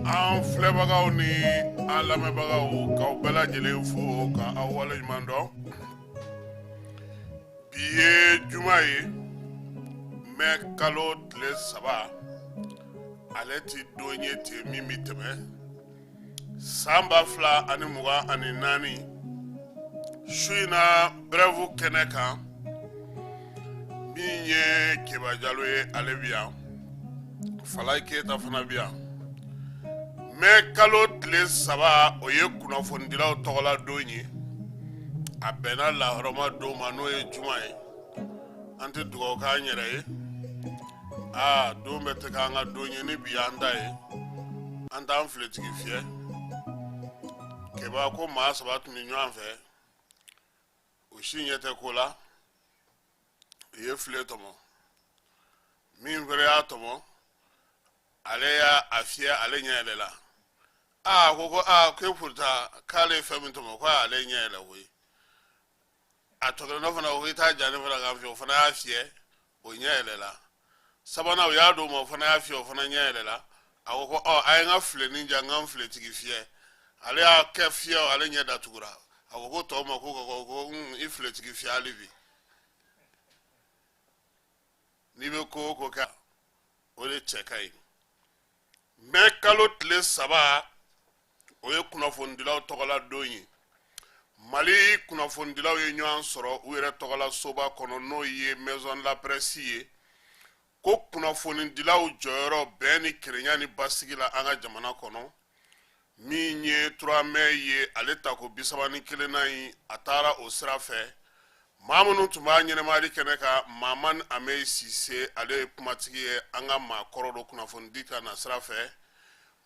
An filɛbagaw ni an lamɛnbagaw, k'aw bɛɛ lajɛlen fo ka aw waleɲuman dɔn. Bi ye juma ye, mɛ kalo tile 3, ale ti don ye ten min bi tɛmɛ. San 2024, su in na, Brève kɛnɛ kan, min ye Keba Jalo ye, ale bi yan, Falayi Keyita fana bi yan. Mɛ kalo tile 3, o ye kunnafonidilaw tɔgɔla don ye. A bɛnna lahɔrɔma don ma, n'o ye juma ye. An tɛ dugawu k'an yɛrɛ ye. Aa, don bɛɛ tɛ k'an ka don ye. Ni bi y'an ta ye, an t'an filetigi fiyɛ. Keba ko maa saba tun bɛ ɲɔgɔn fɛ, o si ɲɛ tɛ ko la, u ye file tɔmɔ. Min fɛnɛ y'a tɔmɔ, ale y'a a fiyɛ, ale ɲɛ yɛlɛla. Aa, ko aa, ko pourtant k'ale ye fɛn min tɔmɔ, ko ale ɲɛ yɛlɛ koyi. A tɔ kelen dɔ fana ko i t'a ja ne fana k'an fiyɛ, o fana y'a fiyɛ, o ɲɛ yɛlɛla. Sabanan, o y'a d'o ma, o fana y'a fiyɛ, o fana ɲɛ yɛlɛla. A ko ko ɔ, a ye n ka filenin ja, n ka n filetigi fiyɛ. Ale y'a kɛ fiyɛ, ale ɲɛ datugura. A ko ko tɔw ma ko i filetigi fiyɛ hali bi. N'i bɛ ko o ko kɛ, o de cɛ ka ɲi. Mɛ kalo tile 3, o ye kunnafonidilaw tɔgɔla don ye. Mali kunnafonidilaw ye ɲɔgɔn sɔrɔ u yɛrɛ tɔgɔla soba kɔnɔ, n'o ye Maison de la Presse ye, ko kunnafonidilaw jɔyɔrɔ bɛn ni kelenya ni basigi la an ka jamana kɔnɔ. Min ye 3 mai ye, ale tako 31nan ye, a taara o sira fɛ. Maa minnu tun b'a ɲɛnɛmayali kɛnɛ kan, Mahamani Ameyi Sise, ale ye kumatigi ye, an ka maa kɔrɔ don kunnafonidi ka na sira fɛ.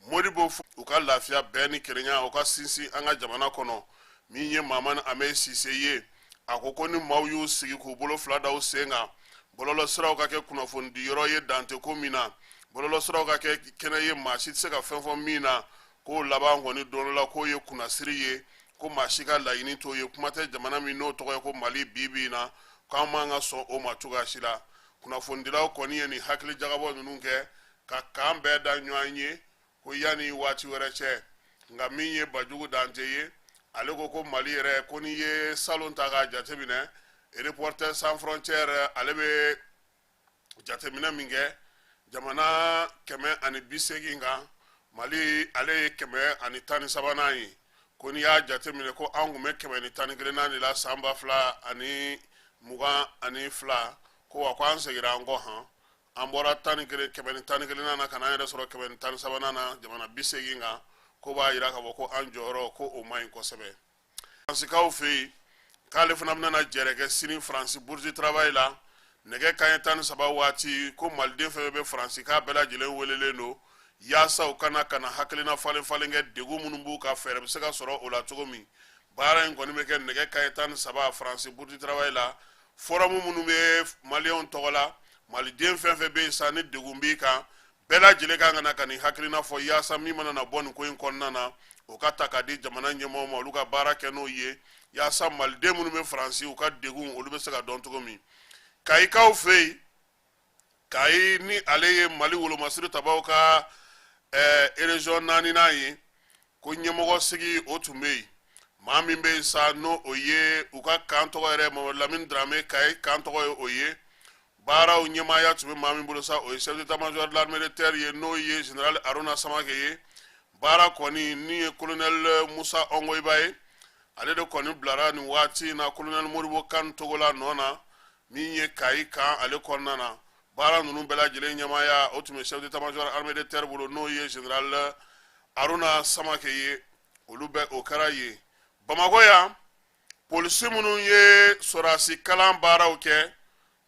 Modibo, u ka lafiya, bɛn ni kelenya, o ka sinsin an ka jamana kɔnɔ. Min ye Mahamani Ameyi Sise ye, a ko ko ni maaw y'u sigi k'u bolo fila da u sen kan, bɔlɔlɔsiraw ka kɛ kunnafonidi yɔrɔ ye dan tɛ ko min na, bɔlɔlɔsiraw ka kɛ kɛnɛ ye maa si tɛ se ka fɛn fɔ min na, k'o laban kɔni don dɔ la k'o ye kunnasiri ye, ko maa si ka laɲini t'o ye. Kuma tɛ jamana min n'o tɔgɔ ye ko Mali bi bi in na, k'an man ka sɔn o ma cogoya si la. Kunnafonidilaw kɔni ye nin hakili jagabɔ ninnu kɛ ka kan bɛɛ da ɲɔgɔn ye ko yanni waati wɛrɛ cɛ. Nka min ye Bajugu Dante ye, ale ko ko Mali yɛrɛ, ko n'i ye salon ta k'a jateminɛ, Reporters sans frontières, ale bɛ jateminɛ min kɛ jamana 180 kan, Mali ale ye 113nan ye. Ko n'i y'a jateminɛ, ko an tun bɛ 111nan de la san 2022, ko wa ko an seginna an kɔ han, an bɔra 11, 111nan na ka n'an yɛrɛ sɔrɔ 113nan na jamana 80 kan, ko b'a jira k'a fɔ ko an jɔyɔrɔ ko o man ɲi kosɛbɛ. Faransikaw fɛ yen, k'ale fana bɛna na jɛrɛ kɛ sini Faransi Bourse du Travail la, nɛgɛ kanɲɛ 13 waati, ko maliden fɛn fɛn bɛ Faransi, k'a bɛɛ lajɛlen welelen don yaasa u kana ka na hakilina falen falen kɛ, degun minnu b'u ka, fɛɛrɛ bɛ se ka sɔrɔ o la cogo min. Baara in kɔni bɛ kɛ nɛgɛ kanɲɛ 13 Faransi Bourse du Travail la. Forum minnu bɛ maliyɛnw tɔgɔ la, maliden fɛn fɛn bɛ yen sa ni degun b'i kan, bɛɛ lajɛlen kan ka na ka nin hakilina fɔ, yaasa min mana na bɔ nin ko in kɔnɔna na, o ka ta ka di jamana ɲɛmɔgɔw ma, olu ka baara kɛ n'o ye, yaasa maliden minnu bɛ Faransi, u ka degun olu bɛ se ka dɔn cogo min. Kayikaw fɛ yen, Kayi ni ale ye Mali wolomasiri tabaw ka région naaninan ye, ko ɲɛmɔgɔ sigi o tun bɛ yen. Maa min bɛ yen sa, n'o o ye u ka kan tɔgɔ yɛrɛ, Mamadu Lamini Darame, Kayi kan tɔgɔ ye o ye. Baaraw ɲɛmaaya tun bɛ maa min bolo sa, o ye chef d'état-major de l'armée de terre ye, n'o ye général Haruna Samake ye. Baara kɔni ni ye colonel Musa Ɔngoyiba ye, ale de kɔni bilara nin waati in na colonel Modibo Kan Togola nɔ na, min ye Kayi kan ale kɔnɔna na. Baara ninnu bɛɛ lajɛlen ɲɛmaaya o tun bɛ chef d'état-major armée de terre bolo, n'o ye général Haruna Samake ye. Olu bɛ o kɛra yen. Bamakɔ yan, polisi minnu ye sɔrɔdasi kalan baaraw kɛ,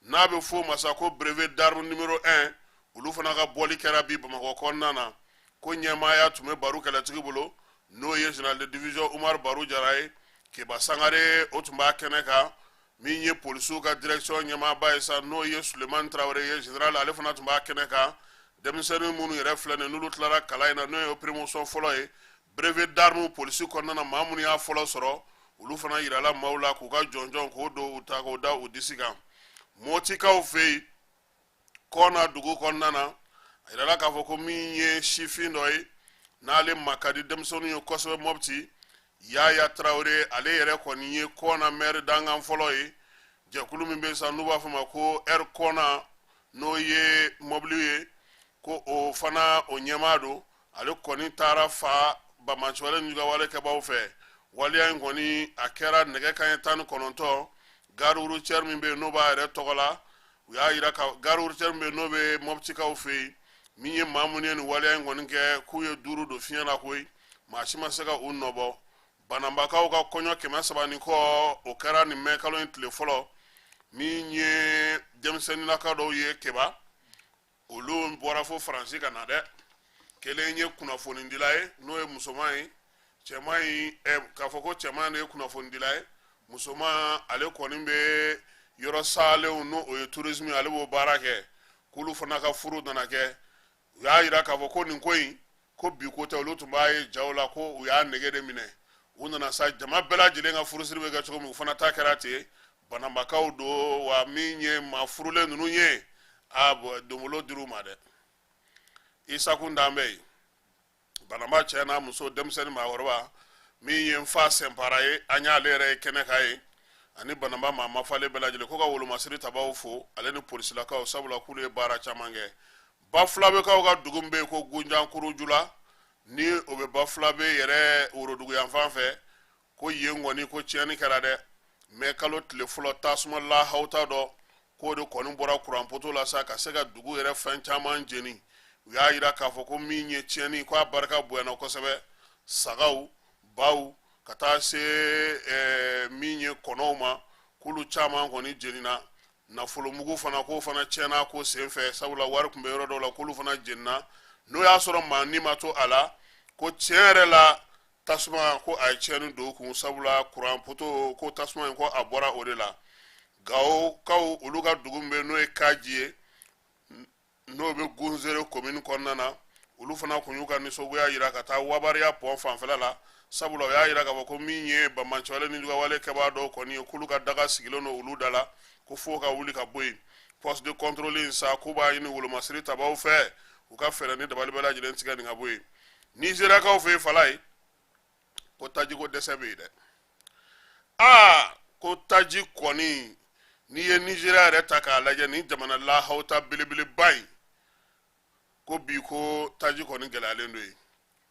n'a bɛ f'o ma sa ko brevet d'arme numéro 1, olu fana ka bɔli kɛra bi Bamakɔ kɔnɔna na. Ko ɲɛmaaya tun bɛ Baru Kɛlɛtigi bolo, n'o ye général de division Umar Baru Jara ye. Keba Sangare, o tun b'a kɛnɛ kan. Min ye polisiw ka direction ɲɛmaaba ye sa, n'o ye Sulemani Tarawele ye, général, ale fana tun b'a kɛnɛ kan. Denmisɛnnin minnu yɛrɛ filɛ nin, n'olu tilara kalan in na, n'o ye promotion fɔlɔ ye brevet d'arme polisi kɔnɔna na, maa minnu y'a fɔlɔ sɔrɔ, olu fana yirala maaw la k'u ka jɔnjɔn k'o don u ta k'o da u disi kan. Mɔtikaw fɛ yen, Kɔna dugu kɔnɔna na, a yirala k'a fɔ ko min ye sifin dɔ ye, n'ale ma ka di denmisɛnninw ye kosɛbɛ Mɔpti, Yaya Tarawele, ale yɛrɛ kɔni ye Kɔna mɛri dankan fɔlɔ ye. Jɛkulu min bɛ sa, n'u b'a fɔ ma ko R Kɔna, n'o ye mɔbili ye, ko o fana o ɲɛmaa don. Ale kɔni taara fa banbaanciwale ni jugawale kɛbaaw fɛ. Waleya in kɔni a kɛra nɛgɛ kanɲɛ 19, gare routière min bɛ yen, n'o b'a yɛrɛ tɔgɔ la. U y'a yira ka gare routière min bɛ yen, n'o bɛ Mɔptikaw fɛ yen. Min ye maa minnu ye nin waleya in kɔni kɛ, k'u ye duuru don fiɲɛ na koyi, maa si ma se ka u nɔbɔ. Bananbakaw ka kɔɲɔ 300 ni kɔ, o kɛra nin mɛ kalo in tile fɔlɔ. Min ye denmisɛnninnaka dɔw ye Keba, olu bɔra fo Faransi ka na dɛ. Kelen ye kunnafonidila ye, n'o ye musoman ye. Cɛman in k'a fɔ ko cɛman de ye kunnafonidila ye, musoman ale kɔni bɛ yɔrɔ salenw, n'o o ye tourisme, ale b'o baara kɛ. K'olu fana ka furu nana kɛ. U y'a yira k'a fɔ ko nin ko in, ko bi ko tɛ, olu tun b'a ye jaw la, ko u y'a nege de minɛ. U nana sa, jama bɛɛ lajɛlen ka furusiri bɛ kɛ cogo min, u fana ta kɛra ten. Bananbakaw don wa. Min ye maa furulen ninnu ye, a donbolo dir'u ma dɛ. Isakun dan bɛ yen, Bananba cɛ n'a muso, denmisɛnnin, maakɔrɔba. Min ye n fa Sɛnpara ye, an y'ale yɛrɛ ye kɛnɛ kan ye, ani Bananba maa mafalen bɛɛ lajɛlen, ko ka wolomasiri tabaw fo, ale ni polisilakaw, sabula k'olu ye baara caman kɛ. Bafulabekaw ka dugu min bɛ yen ko Gunjankurujula, ni o bɛ Bafulabe yɛrɛ woroduguyanfan fɛ, ko yen kɔni ko tiɲɛni kɛra dɛ. Mɛ kalo tile fɔlɔ, tasuma lahawuta dɔ k'o de kɔni bɔra kuranpoto la sa, ka se ka dugu yɛrɛ fɛn caman jeni. U y'a yira k'a fɔ ko min ye tiɲɛni, ko a barika bonyana kosɛbɛ. Sagaw, baw, ka taa se min ye kɔnɔw ma, k'olu caman kɔni jenina. Nafolomugu fana, k'o fana tiɲɛna ko senfɛ, sabula wari tun bɛ yɔrɔ dɔw la, k'olu fana jenina. N'o y'a sɔrɔ maa ni ma to a la, ko tiɲɛ yɛrɛ la, tasuma ko a ye tiɲɛni don u kun, sabula kuran poto ko tasuma in, ko a bɔra o de la. Gawokaw, olu ka dugu min bɛ, n'o ye Kaji ye, n'o bɛ Gunzere komini kɔnɔna na, olu fana kun y'u ka nisɔngoya yira ka taa Wabariya pɔn fanfɛla la, sabula u y'a yira k'a fɔ ko min ye banbaanciwale ni jugawale kɛbaa dɔw kɔni ye, k'olu ka daga sigilen don olu da la, ko fo ka wuli ka bɔ yen. Poste de contrôle in sa, k'u b'a ɲini wolomasiri tabaw fɛ, u ka fɛɛrɛ ni dabali bɛɛ lajɛlen tigɛ nin ka bɔ yen. Nizeriyakaw fɛ yen, Falaye, ko tajiko dɛsɛ bɛ yen dɛ. Aa, ko taji kɔni, n'i ye Nizeriya yɛrɛ ta k'a lajɛ, nin jamana lahawuta belebeleba in, ko bi ko taji kɔni gɛlɛyalen don yen.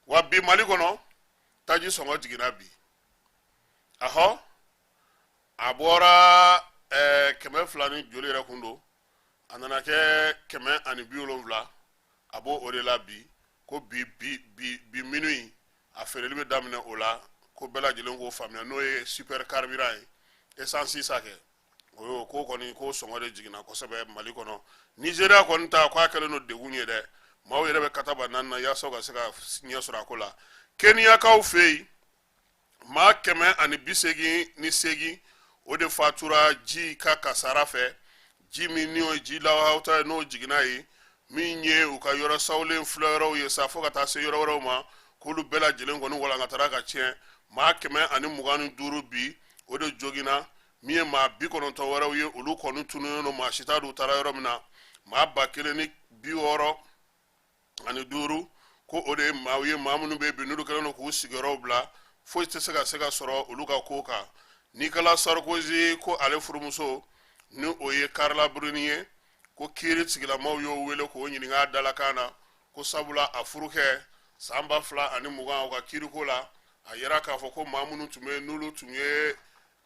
Wa bi Mali kɔnɔ, taji sɔngɔ jiginna bi. Ahɔ, a bɔra 200 ni joli yɛrɛ kun don, a nana kɛ 170, a b'o o de la bi. Ko bi bi bi bi minuit, a feereli bɛ daminɛ o la, ko bɛɛ lajɛlen k'o faamuya, n'o ye super carburant ye, essence sa kɛ o y'o ko kɔni, ko sɔngɔ de jiginna kosɛbɛ Mali kɔnɔ. Nizeriya kɔni ta, k'a kɛlen don degun ye dɛ. Maaw yɛrɛ bɛ kataba naani na yaasa u ka se ka ɲɛ sɔrɔ a ko la. Keniyakaw fɛ yen, maa 188, o de fatura ji ka kasara fɛ, ji min ni o ye ji lahawuta ye, n'o jiginna ye. Min ye u ka yɔrɔ sawulen filɛ yɔrɔw ye sa, fo ka taa se yɔrɔ wɛrɛw ma, k'olu bɛɛ lajɛlen kɔni walankatara ka tiɲɛ. Maa 125 bi, o de joginna. Min ye maa 90 wɛrɛw ye, olu kɔni tununnen don, maa si t'a dɔn u taara yɔrɔ min na. Maa 1065, ko o de ye maaw ye, maa minnu bɛ bi, n'olu kɛlen don k'u sigiyɔrɔw bila, foyi tɛ se ka sɔrɔ olu ka ko kan. Nicolas Sarkozy, ko ale furumuso, ni o ye Carla Bruni ye, ko kiiri tigilamaw y'o wele k'o ɲininka a dalakan na, ko sabula a furukɛ san 2020, o ka kiiriko la, a yira k'a fɔ ko maa minnu tun bɛ yen, n'olu tun ye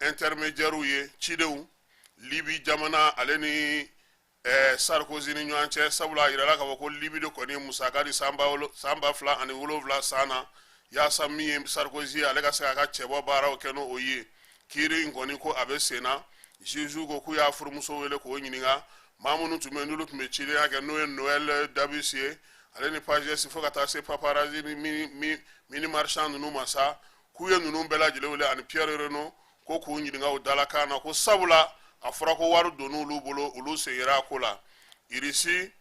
intermédiaires ye, cidenw Libi jamana ale ni Sarkozy ni ɲɔgɔn cɛ, sabula a yirala k'a fɔ ko Libi de kɔni ye musaka di san 2007 san na, yaasa min ye Sarkozy ye, ale ka se k'a ka cɛbɔ baaraw kɛ n'o ye. Kiiri in kɔni, ko a bɛ sen na. Juge ko k'u y'a furumuso wele k'o ɲininka, maa minnu tun bɛ yen, n'olu tun bɛ cidenya kɛ, n'o ye Noël Dabus ye, ale ni Pages, fo ka taa se paparazzi ni mini marchand ninnu ma sa, k'u ye ninnu bɛɛ lajɛlen wele, ani Pierre Renaud, ko k'u ɲininka o dalakan na, ko sabula a fɔra ko wari donn'olu bolo, olu sen yera a ko la. Irisi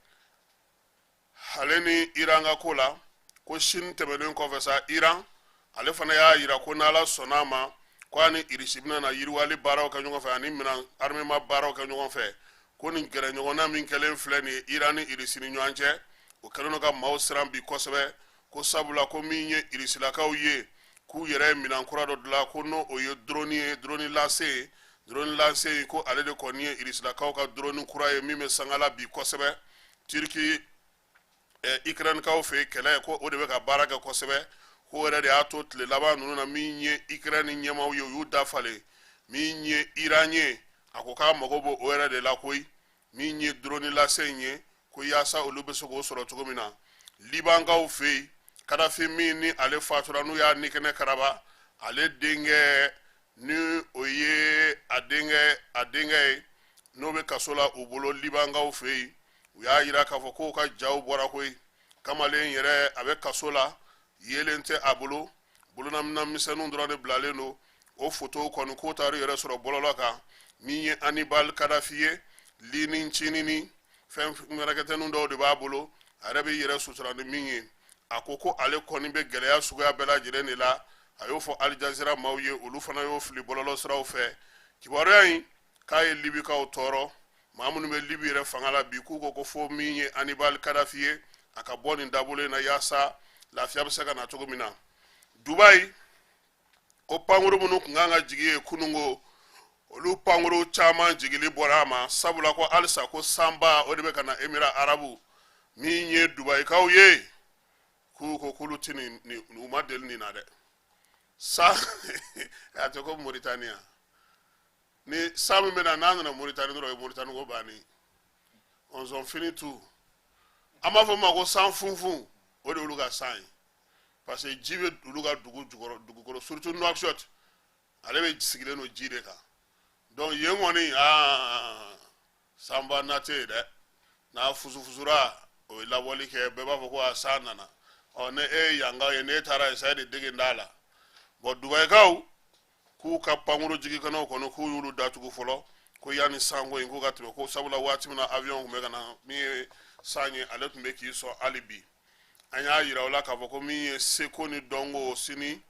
ale ni Iran ka ko la, ko sini tɛmɛnen kɔfɛ sa, Iran ale fana y'a yira ko n'Ala sɔnna a ma, ko a ni Irisi bɛna na yiriwali baaraw kɛ ɲɔgɔn fɛ ani minan armement baaraw kɛ ɲɔgɔn fɛ. Ko nin gɛrɛɲɔgɔnna min kɛlen filɛ nin ye Iran ni Irisi ni ɲɔgɔn cɛ, o kɛlen don ka maaw siran bi kosɛbɛ, ko sabula ko min ye irisilakaw ye, k'u yɛrɛ ye minan kura dɔ dilan, ko n'o o ye drone ye, drone lancé, drone lancé, ko ale de kɔni ye irisilakaw ka drone kura ye min bɛ sangala bi kosɛbɛ. Turki Ukrainekaw fɛ yen, kɛlɛ ko o de bɛ ka baara kɛ kosɛbɛ, ko yɛrɛ de y'a to tile laban ninnu na, min ye Ukraine ɲɛmaaw ye, u y'u dafalen. Min ye Iran ye, a ko k'a mago b'o o yɛrɛ de la koyi, min ye drone lancé in ye, ko yaasa olu bɛ se k'o sɔrɔ cogo min na. Libankaw fɛ yen, Kadafi min ni ale fatura, n'u y'a nikɛnɛ karaba, ale denkɛ, ni o ye a denkɛ ye, n'o bɛ kaso la u bolo Libankaw fɛ yen, u y'a yira k'a fɔ k'o ka jaw bɔra koyi. Kamalen yɛrɛ, a bɛ kaso la, yelen tɛ a bolo, bolonamina misɛnninw dɔrɔn de bilalen don. O fotow kɔni, k'o taar'u yɛrɛ sɔrɔ bɔlɔlɔ kan. Min ye Hannibal Kadafi ye, lini ncinin fɛn mɛrɛkɛtɛnin dɔw de b'a bolo, a yɛrɛ bɛ yɛrɛ sutura ni min ye. A ko ko ale kɔni bɛ gɛlɛya suguya bɛɛ lajɛlen de la. A y'o fɔ Alijazira maaw ye, olu fana y'o fili bɔlɔlɔ siraw fɛ. Kibaruya in k'a ye Libikaw tɔɔrɔ. Maa minnu bɛ Libi yɛrɛ fanga la bi, k'u ko ko fo min ye Hannibal Kadafi ye, a ka bɔ nin dabolo in na, yaasa lafiya bɛ se ka na cogo min na. Dubayi, ko pankuru minnu tun kan ka jigin ye kununko, olu pankuru caman jigili bɔra a ma, sabula ko halisa ko sanba o de bɛ ka na Émirats arabes. Min ye Dubayikaw ye, k'u ko k'olu ti nin, u ma deli nin na dɛ. Sa a tɛ ko Moritaniya ni san min bɛ na, n'a nana Moritani dɔrɔn, o ye Moritani ko bannen, on fini tout. An b'a fɔ ma ko san funfun, o de y'olu ka san ye, parce que ji bɛ olu ka dugu jukɔrɔ, dugukolo, surtout Nouakchott, ale bɛ sigilen don ji de kan. Donc yen kɔni, aa, sanba na tɛ yen dɛ. N'a fusufusura, o ye labɔli kɛ, bɛɛ b'a fɔ ko a san nana. Ɔ, ne e ye yankaw ye, n'e taara yen sa, e de dege t'a la. Bon, Dubayikaw k'u ka pankuru jigikɛnɛw kɔni, k'u y'olu datugu fɔlɔ, ko yanni sanko in k'u ka tɛmɛ, ko sabula waati min na avion tun bɛ ka na, min ye san ye, ale tun bɛ k'i sɔn hali bi. An y'a yira o la k'a fɔ ko min ye seko ni dɔnko, sini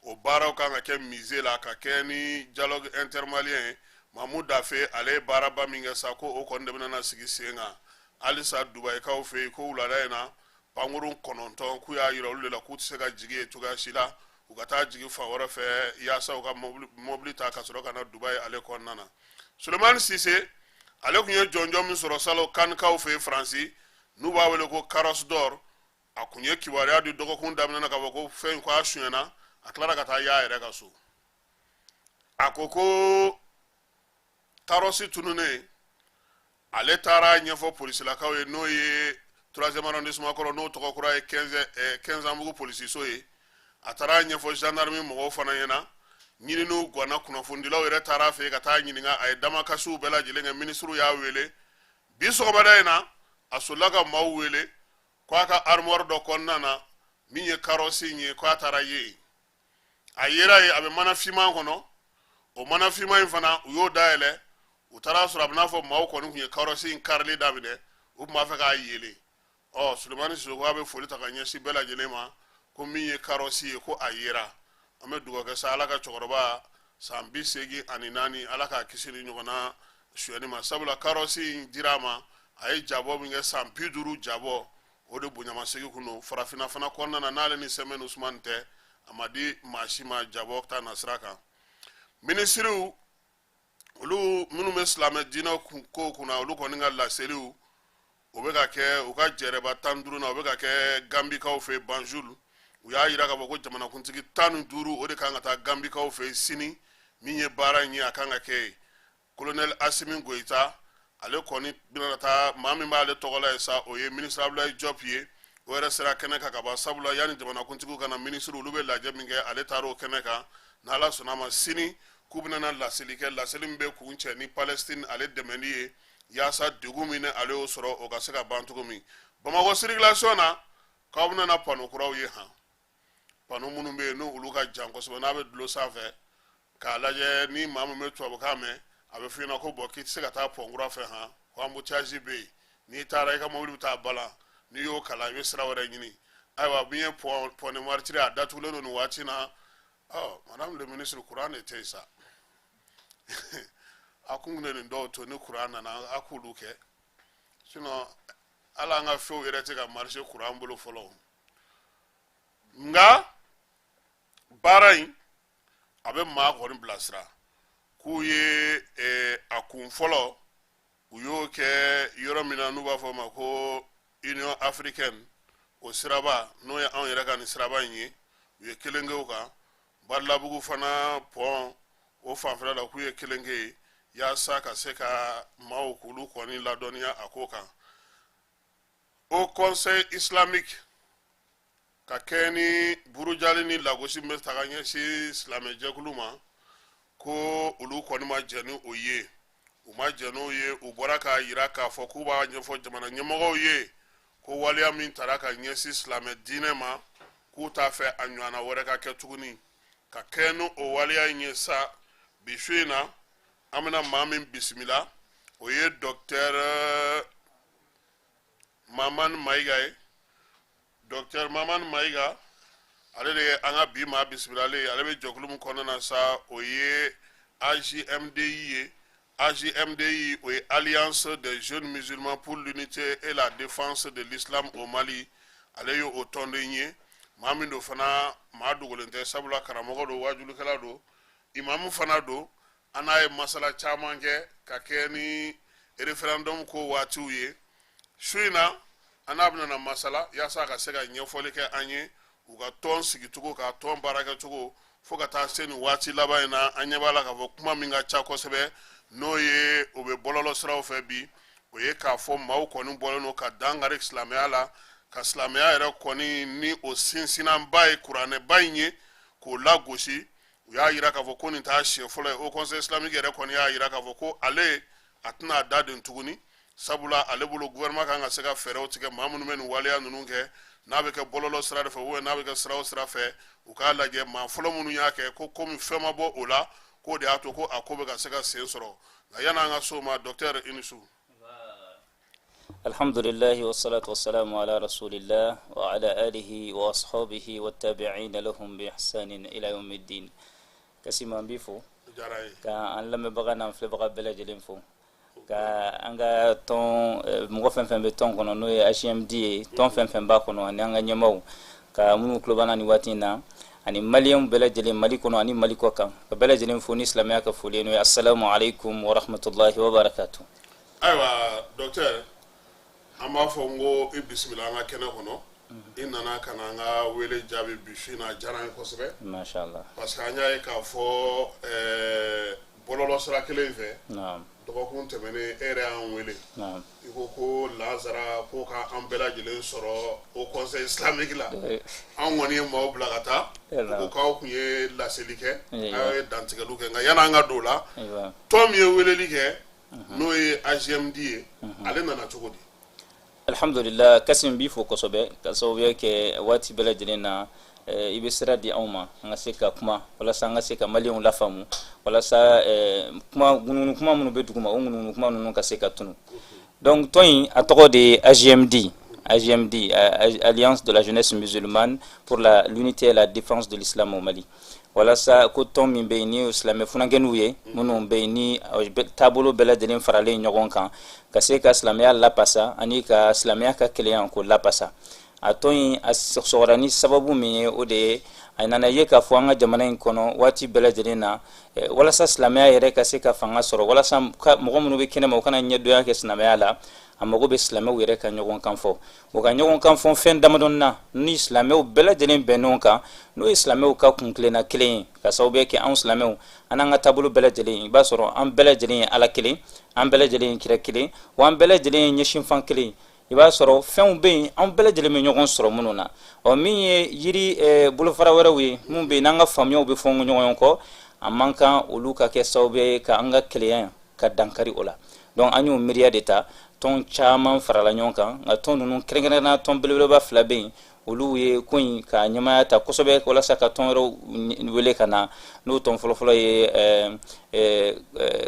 o baaraw kan ka kɛ musée la, ka kɛ ni dialogue intermalien ye. Mamu Dafe, ale ye baaraba min kɛ sa, ko o kɔni de bɛna na sigi sen kan halisa Dubayikaw fɛ yen. Ko wulada in na, pankurun 9, k'u y'a yira olu de la k'u tɛ se ka jigin yen cogoya si la, u ka taa jigin fan wɛrɛ fɛ, yaasa u ka mobili ta ka sɔrɔ ka na Dubayi ale kɔnɔna na. Sulemani Sise, ale tun ye jɔnjɔn min sɔrɔ salon Kanikaw fɛ yen Faransi, n'u b'a wele ko Carrosse d'Or, a kun ye kibaruya di dɔgɔkun daminɛ na k'a fɔ ko fɛn ko a sonyɛna, a tilara ka taa y'a yɛrɛ ka so. A ko ko carrosse tununnen, ale taara ɲɛfɔ polisilakaw ye, n'o ye troisième arrondissement kɔrɔ, n'o tɔgɔ kura ye Quinzambougou polisiso ye. A taara ɲɛfɔ gendarme mɔgɔw fana ɲɛna. Ɲininiw ganna, kunnafonidilaw yɛrɛ taara a fɛ yen ka taa ɲininka, a ye damakasiw bɛɛ lajɛlen kɛ, minisiriw y'a wele. Bi sɔgɔmada in na, a solila ka maaw wele ko a ka armoire dɔ kɔnɔna na, min ye carrosse in ye, ko a taara ye yen, a yera yen, a bɛ mana finman kɔnɔ. O mana finman in fana, u y'o dayɛlɛ, u taara sɔrɔ a bɛ n'a fɔ maaw kɔni tun ye carrosse in karili daminɛ, u tun b'a fɛ k'a yeelen. Ɔ, Sulemani Sisoko a bɛ foli ta ka ɲɛsin bɛɛ lajɛlen ma, ko min ye carrosse ye, ko a yera. An bɛ dugawu kɛ sa, Ala ka cɛkɔrɔba san 84, Ala k'a kisi ni ɲɔgɔnna suyɛni ma, sabula carrosse in dira a ma. A ye jabɔ min kɛ, san 50 jabɔ, o de bonyamasegin kun don farafinna fana kɔnɔna na. N'ale ni Sɛmɛni Usumani tɛ, a ma di maa si ma jabɔ ta nasira kan. Minisiriw, olu minnu bɛ silamɛ diinɛ ko kunna, olu kɔni ka laseliw, o bɛ ka kɛ u ka jɛrɛba 15 na, o bɛ ka kɛ Gambikaw fɛ Banjul. U y'a yira k'a fɔ ko jamanakuntigi 15, o de kan ka taa Gambikaw fɛ sini. Min ye baara in ye, a kan ka kɛ yen. Colonel Asimi Goyita, ale kɔni bɛna taa. Maa min b'ale tɔgɔ la ye sa, o ye ministre Abdoulaye Diop ye. O yɛrɛ sera kɛnɛ kan ka ban, sabula yanni jamanakuntigiw ka na, minisiri olu bɛ lajɛ min kɛ, ale taara o kɛnɛ kan. N'Ala sɔnna a ma, sini k'u bɛna na laseli kɛ, laseli min bɛ kuncɛ ni Palestine ale dɛmɛli ye, yaasa degun min ale y'o sɔrɔ, o ka se ka ban cogo min. Bamakɔ circulation na, k'aw bɛna na panneau kuraw ye han, panneau minnu bɛ yen n'olu ka jan kosɛbɛ, n'a bɛ dulon sanfɛ k'a lajɛ. Ni maa min bɛ tubabukan mɛn, a bɛ f'i ɲɛna ko bɔn, k'i tɛ se ka taa pont kura fɛ han, ko embouteillage bɛ yen, n'i taara, i ka mobili bɛ taa balan. N'i y'o kalan, i bɛ sira wɛrɛ ɲini. Ayiwa, min ye pont des Martyrs, a datugulen don nin waati na. Ɔ, madame le ministre, courant de tɛ yen sa. A kun de nin dɔw to, ni courant nana, a k'olu kɛ. Sinon hali an ka fɛnw yɛrɛ tɛ ka marcher courant bolo fɔlɔ. Nka baara in, a bɛ maa kɔni bilasira k'u ye a kun fɔlɔ, u y'o kɛ yɔrɔ min na n'u b'a fɔ o ma ko Union africaine, o siraba, n'o ye anw yɛrɛ ka nin siraba in ye, u ye kelen kɛ o kan. Badalabugu fana pont, o fanfɛla la, k'u ye kelen kɛ yen, yaasa ka se ka maaw k'olu kɔni ladɔnniya a ko kan. Haut Conseil islamique, ka kɛ ni burujali ni lagosi min bɛ taga ɲɛsin silamɛjɛkulu ma, ko olu kɔni ma jɛn ni o ye, u ma jɛn n'o ye. U bɔra k'a yira k'a fɔ k'u b'a ɲɛfɔ jamana ɲɛmɔgɔw ye ko waleya min tara ka ɲɛsin silamɛ diinɛ ma, k'u t'a fɛ a ɲɔgɔnna wɛrɛ ka kɛ tuguni. Ka kɛ ni o waleya in ye sa, bi su in na, an bɛna maa min bisimila, o ye docteur Mamani Mayiga ye. Docteur Mamani Mayiga, ale de ye an ka bi maa bisimilalen ye. Ale bɛ jɛkulu min kɔnɔna na sa, o ye AJMDI ye. AJMDI, o ye Alliance des jeunes musulmans pour l'unité et la défense de l'islam au Mali. Ale ye o tɔnden ye. Maa min don fana, maa dogolen tɛ, sabula karamɔgɔ don, wajulikɛla don, imamu fana don. An n'a ye masala caman kɛ ka kɛ ni référendum ko waatiw ye. Su in na, an n'a bɛna masala yaasa ka se ka ɲɛfɔli kɛ an ye u ka tɔn sigicogo, ka tɔn baarakɛcogo, fo ka taa se nin waati laban in na. An ɲɛ b'a la k'a fɔ kuma min ka ca kosɛbɛ, n'o ye o bɛ bɔlɔlɔ siraw fɛ bi, o ye k'a fɔ maaw kɔni bɔlen don ka dankari silamɛya la, ka silamɛya yɛrɛ kɔni ni o sinsinnanba ye kuranɛba in ye, k'o lagosi. U y'a yira k'a fɔ ko nin t'a siɲɛ fɔlɔ ye. Haut Conseil islamique yɛrɛ kɔni y'a yira k'a fɔ ko ale a tɛna a da den tuguni, sabula ale bolo, gouvernement kan ka se ka fɛɛrɛw tigɛ. Maa minnu bɛ nin waleya ninnu kɛ, n'a bɛ kɛ bɔlɔlɔ sira de fɛ ou n'a bɛ kɛ sira o sira fɛ, u k'a lajɛ maa fɔlɔ minnu y'a kɛ, ko komi fɛn ma bɔ o la, k'o de y'a to ko a ko bɛ ka se ka sen sɔrɔ. Nka yan'an ka s'o ma, docteur, i ni su. الحمد لله والصلاة والسلام على رسول الله وعلى آله وأصحابه والتابعين لهم بإحسان إلى يوم الدين. Kasim, an b'i fo ka an lamɛnbaga n'an filɛbaga bɛɛ lajɛlen fo, ka an ka tɔn mɔgɔ fɛn fɛn bɛ tɔn kɔnɔ, n'o ye AJMD ye, tɔn fɛn fɛn b'a kɔnɔ, ani an ka ɲɛmaaw ka minnu tulo b'an na nin waati in na, ani maliyɛnw bɛɛ lajɛlen Mali kɔnɔ ani Mali kɔ kan, ka bɛɛ lajɛlen fo ni silamɛya ka foli ye, n'o ye assalamu alaikum wa rahmatullahi wa barakatuh. Ayiwa docteur, an b'a fɔ n ko i bisimila an ka kɛnɛ kɔnɔ. I nana ka na an ka wele jaabi bi su in na, a diyara an ye kosɛbɛ. Masha Allah. Parce que an y'a ye k'a fɔ bɔlɔlɔ sira kelen in fɛ, dɔgɔkun tɛmɛnen, e yɛrɛ y'an wele, i ko ko lazara ko ka an bɛɛ lajɛlen sɔrɔ Haut Conseil islamique la. An kɔni ye maaw bila ka taa, u ko k'aw kun ye laseli kɛ, aw ye dantigɛliw kɛ. Nka yan'an ka don o la, tɔn min ye weleli kɛ, n'o ye AJMD ye, ale nana cogo di? Alhamdulillah Kasim, b'i fo kosɛbɛ ka sababuya kɛ waati bɛɛ lajɛlen na i bɛ sira di anw ma an ka se ka kuma, walasa an ka se ka maliyɛnw lafaamu, walasa kuma ŋunuŋunu kuma minnu bɛ dugu ma, o ŋunuŋunu kuma ninnu ka se ka tunu. Donc tɔn in, a tɔgɔ de ye AJMD, AJMD, Alliance de la jeunesse musulmane pour l'unité et la défense de l'islam au Mali. Walasa ko tɔn min bɛ yen ni silamɛ funankɛninw ye, minnu bɛ yen ni taabolo bɛɛ lajɛlen faralen ɲɔgɔn kan ka se ka silamɛya lapasa ani ka silamɛya ka kelenya ko lapasa. A tɔn in a sɔgɔra ni sababu min ye, o de ye a nana ye k'a fɔ an ka jamana in kɔnɔ waati bɛɛ lajɛlen na, walasa silamɛya yɛrɛ ka se ka fanga sɔrɔ, walasa mɔgɔ minnu bɛ kɛnɛma u kana ɲɛdonya kɛ silamɛya la, a mago bɛ silamɛw yɛrɛ ka ɲɔgɔn kan fɔ. U ka ɲɔgɔn kan fɔ fɛn damadɔni na ni silamɛw bɛɛ lajɛlen bɛnn'o kan, n'o ye silamɛw ka kuntilenna kelen ye, ka sababu kɛ anw silamɛw an n'an ka taabolo bɛɛ lajɛlen, i b'a sɔrɔ an bɛɛ lajɛlen ye Ala kelen, an bɛɛ lajɛlen ye kira kelen, wa an bɛɛ lajɛlen ye ɲɛsinfan kelen. I b'a sɔrɔ fɛnw bɛ yen, an bɛɛ lajɛlen bɛ ɲɔgɔn sɔrɔ minnu na. Ɔ min ye yiri bolofara wɛrɛw ye, minnu bɛ yen n'an ka faamuyaw bɛ fɔ ɲɔgɔn kɔ, a man kan olu ka kɛ sababu ye ka an ka kelenya ka dankari o la. Donc an y'o miiriya de ta, tɔn caman farala ɲɔgɔn kan, nka tɔn ninnu kɛrɛnkɛrɛnnenya tɔn belebeleba fila bɛ yen, olu ye ko in ka ɲɛmaaya ta kosɛbɛ walasa ka tɔn wɛrɛw wele ka na. N'o tɔn fɔlɔfɔlɔ ye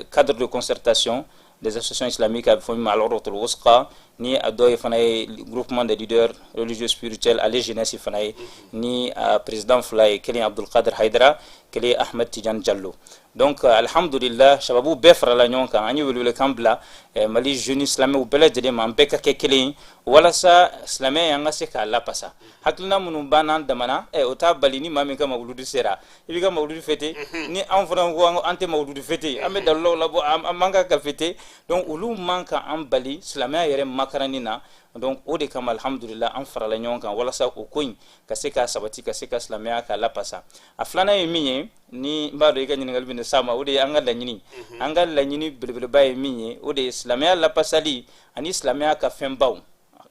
cadre de concertation des associations islamiques, a bɛ fɔ min ma Al-Urwatul Wusqa, ni a dɔ ye fana ye groupement des leaders religieux spirituels, ale jeunesse fana ye, ni a président fila ye, kelen Abdul Qadir Haidara, kelen Ahmed Tidiane Diallo. Donc alhamdulillah, sababu bɛɛ farala ɲɔgɔn kan. An ye welewelekan bila Mali jeunes silamɛw bɛɛ lajɛlen ma, an bɛɛ ka kɛ kelen ye walasa silamɛya an ka se k'a lapasa. Hakilina minnu b'an damana, o t'a bali ni maa min ka mawuludu sera, i b'i ka mawuludu fêter. Ni anw fana ko an tɛ mawuludu fêter, an bɛ dalilaw labɔ, an man kan ka fêter. Donc olu man kan an bali silamɛya yɛrɛ makaranni na. Donc o de kama, alhamdulillah, an farala ɲɔgɔn kan walasa o ko in ka se k'a sabati, ka se ka silamɛya k'a lapasa. A filanan ye min ye, ni n b'a dɔn i ka ɲininkali bɛ s'a ma, o de ye an ka laɲini. An ka laɲini belebeleba ye min ye, o de ye silamɛya lapasali ani silamɛya ka fɛnbaw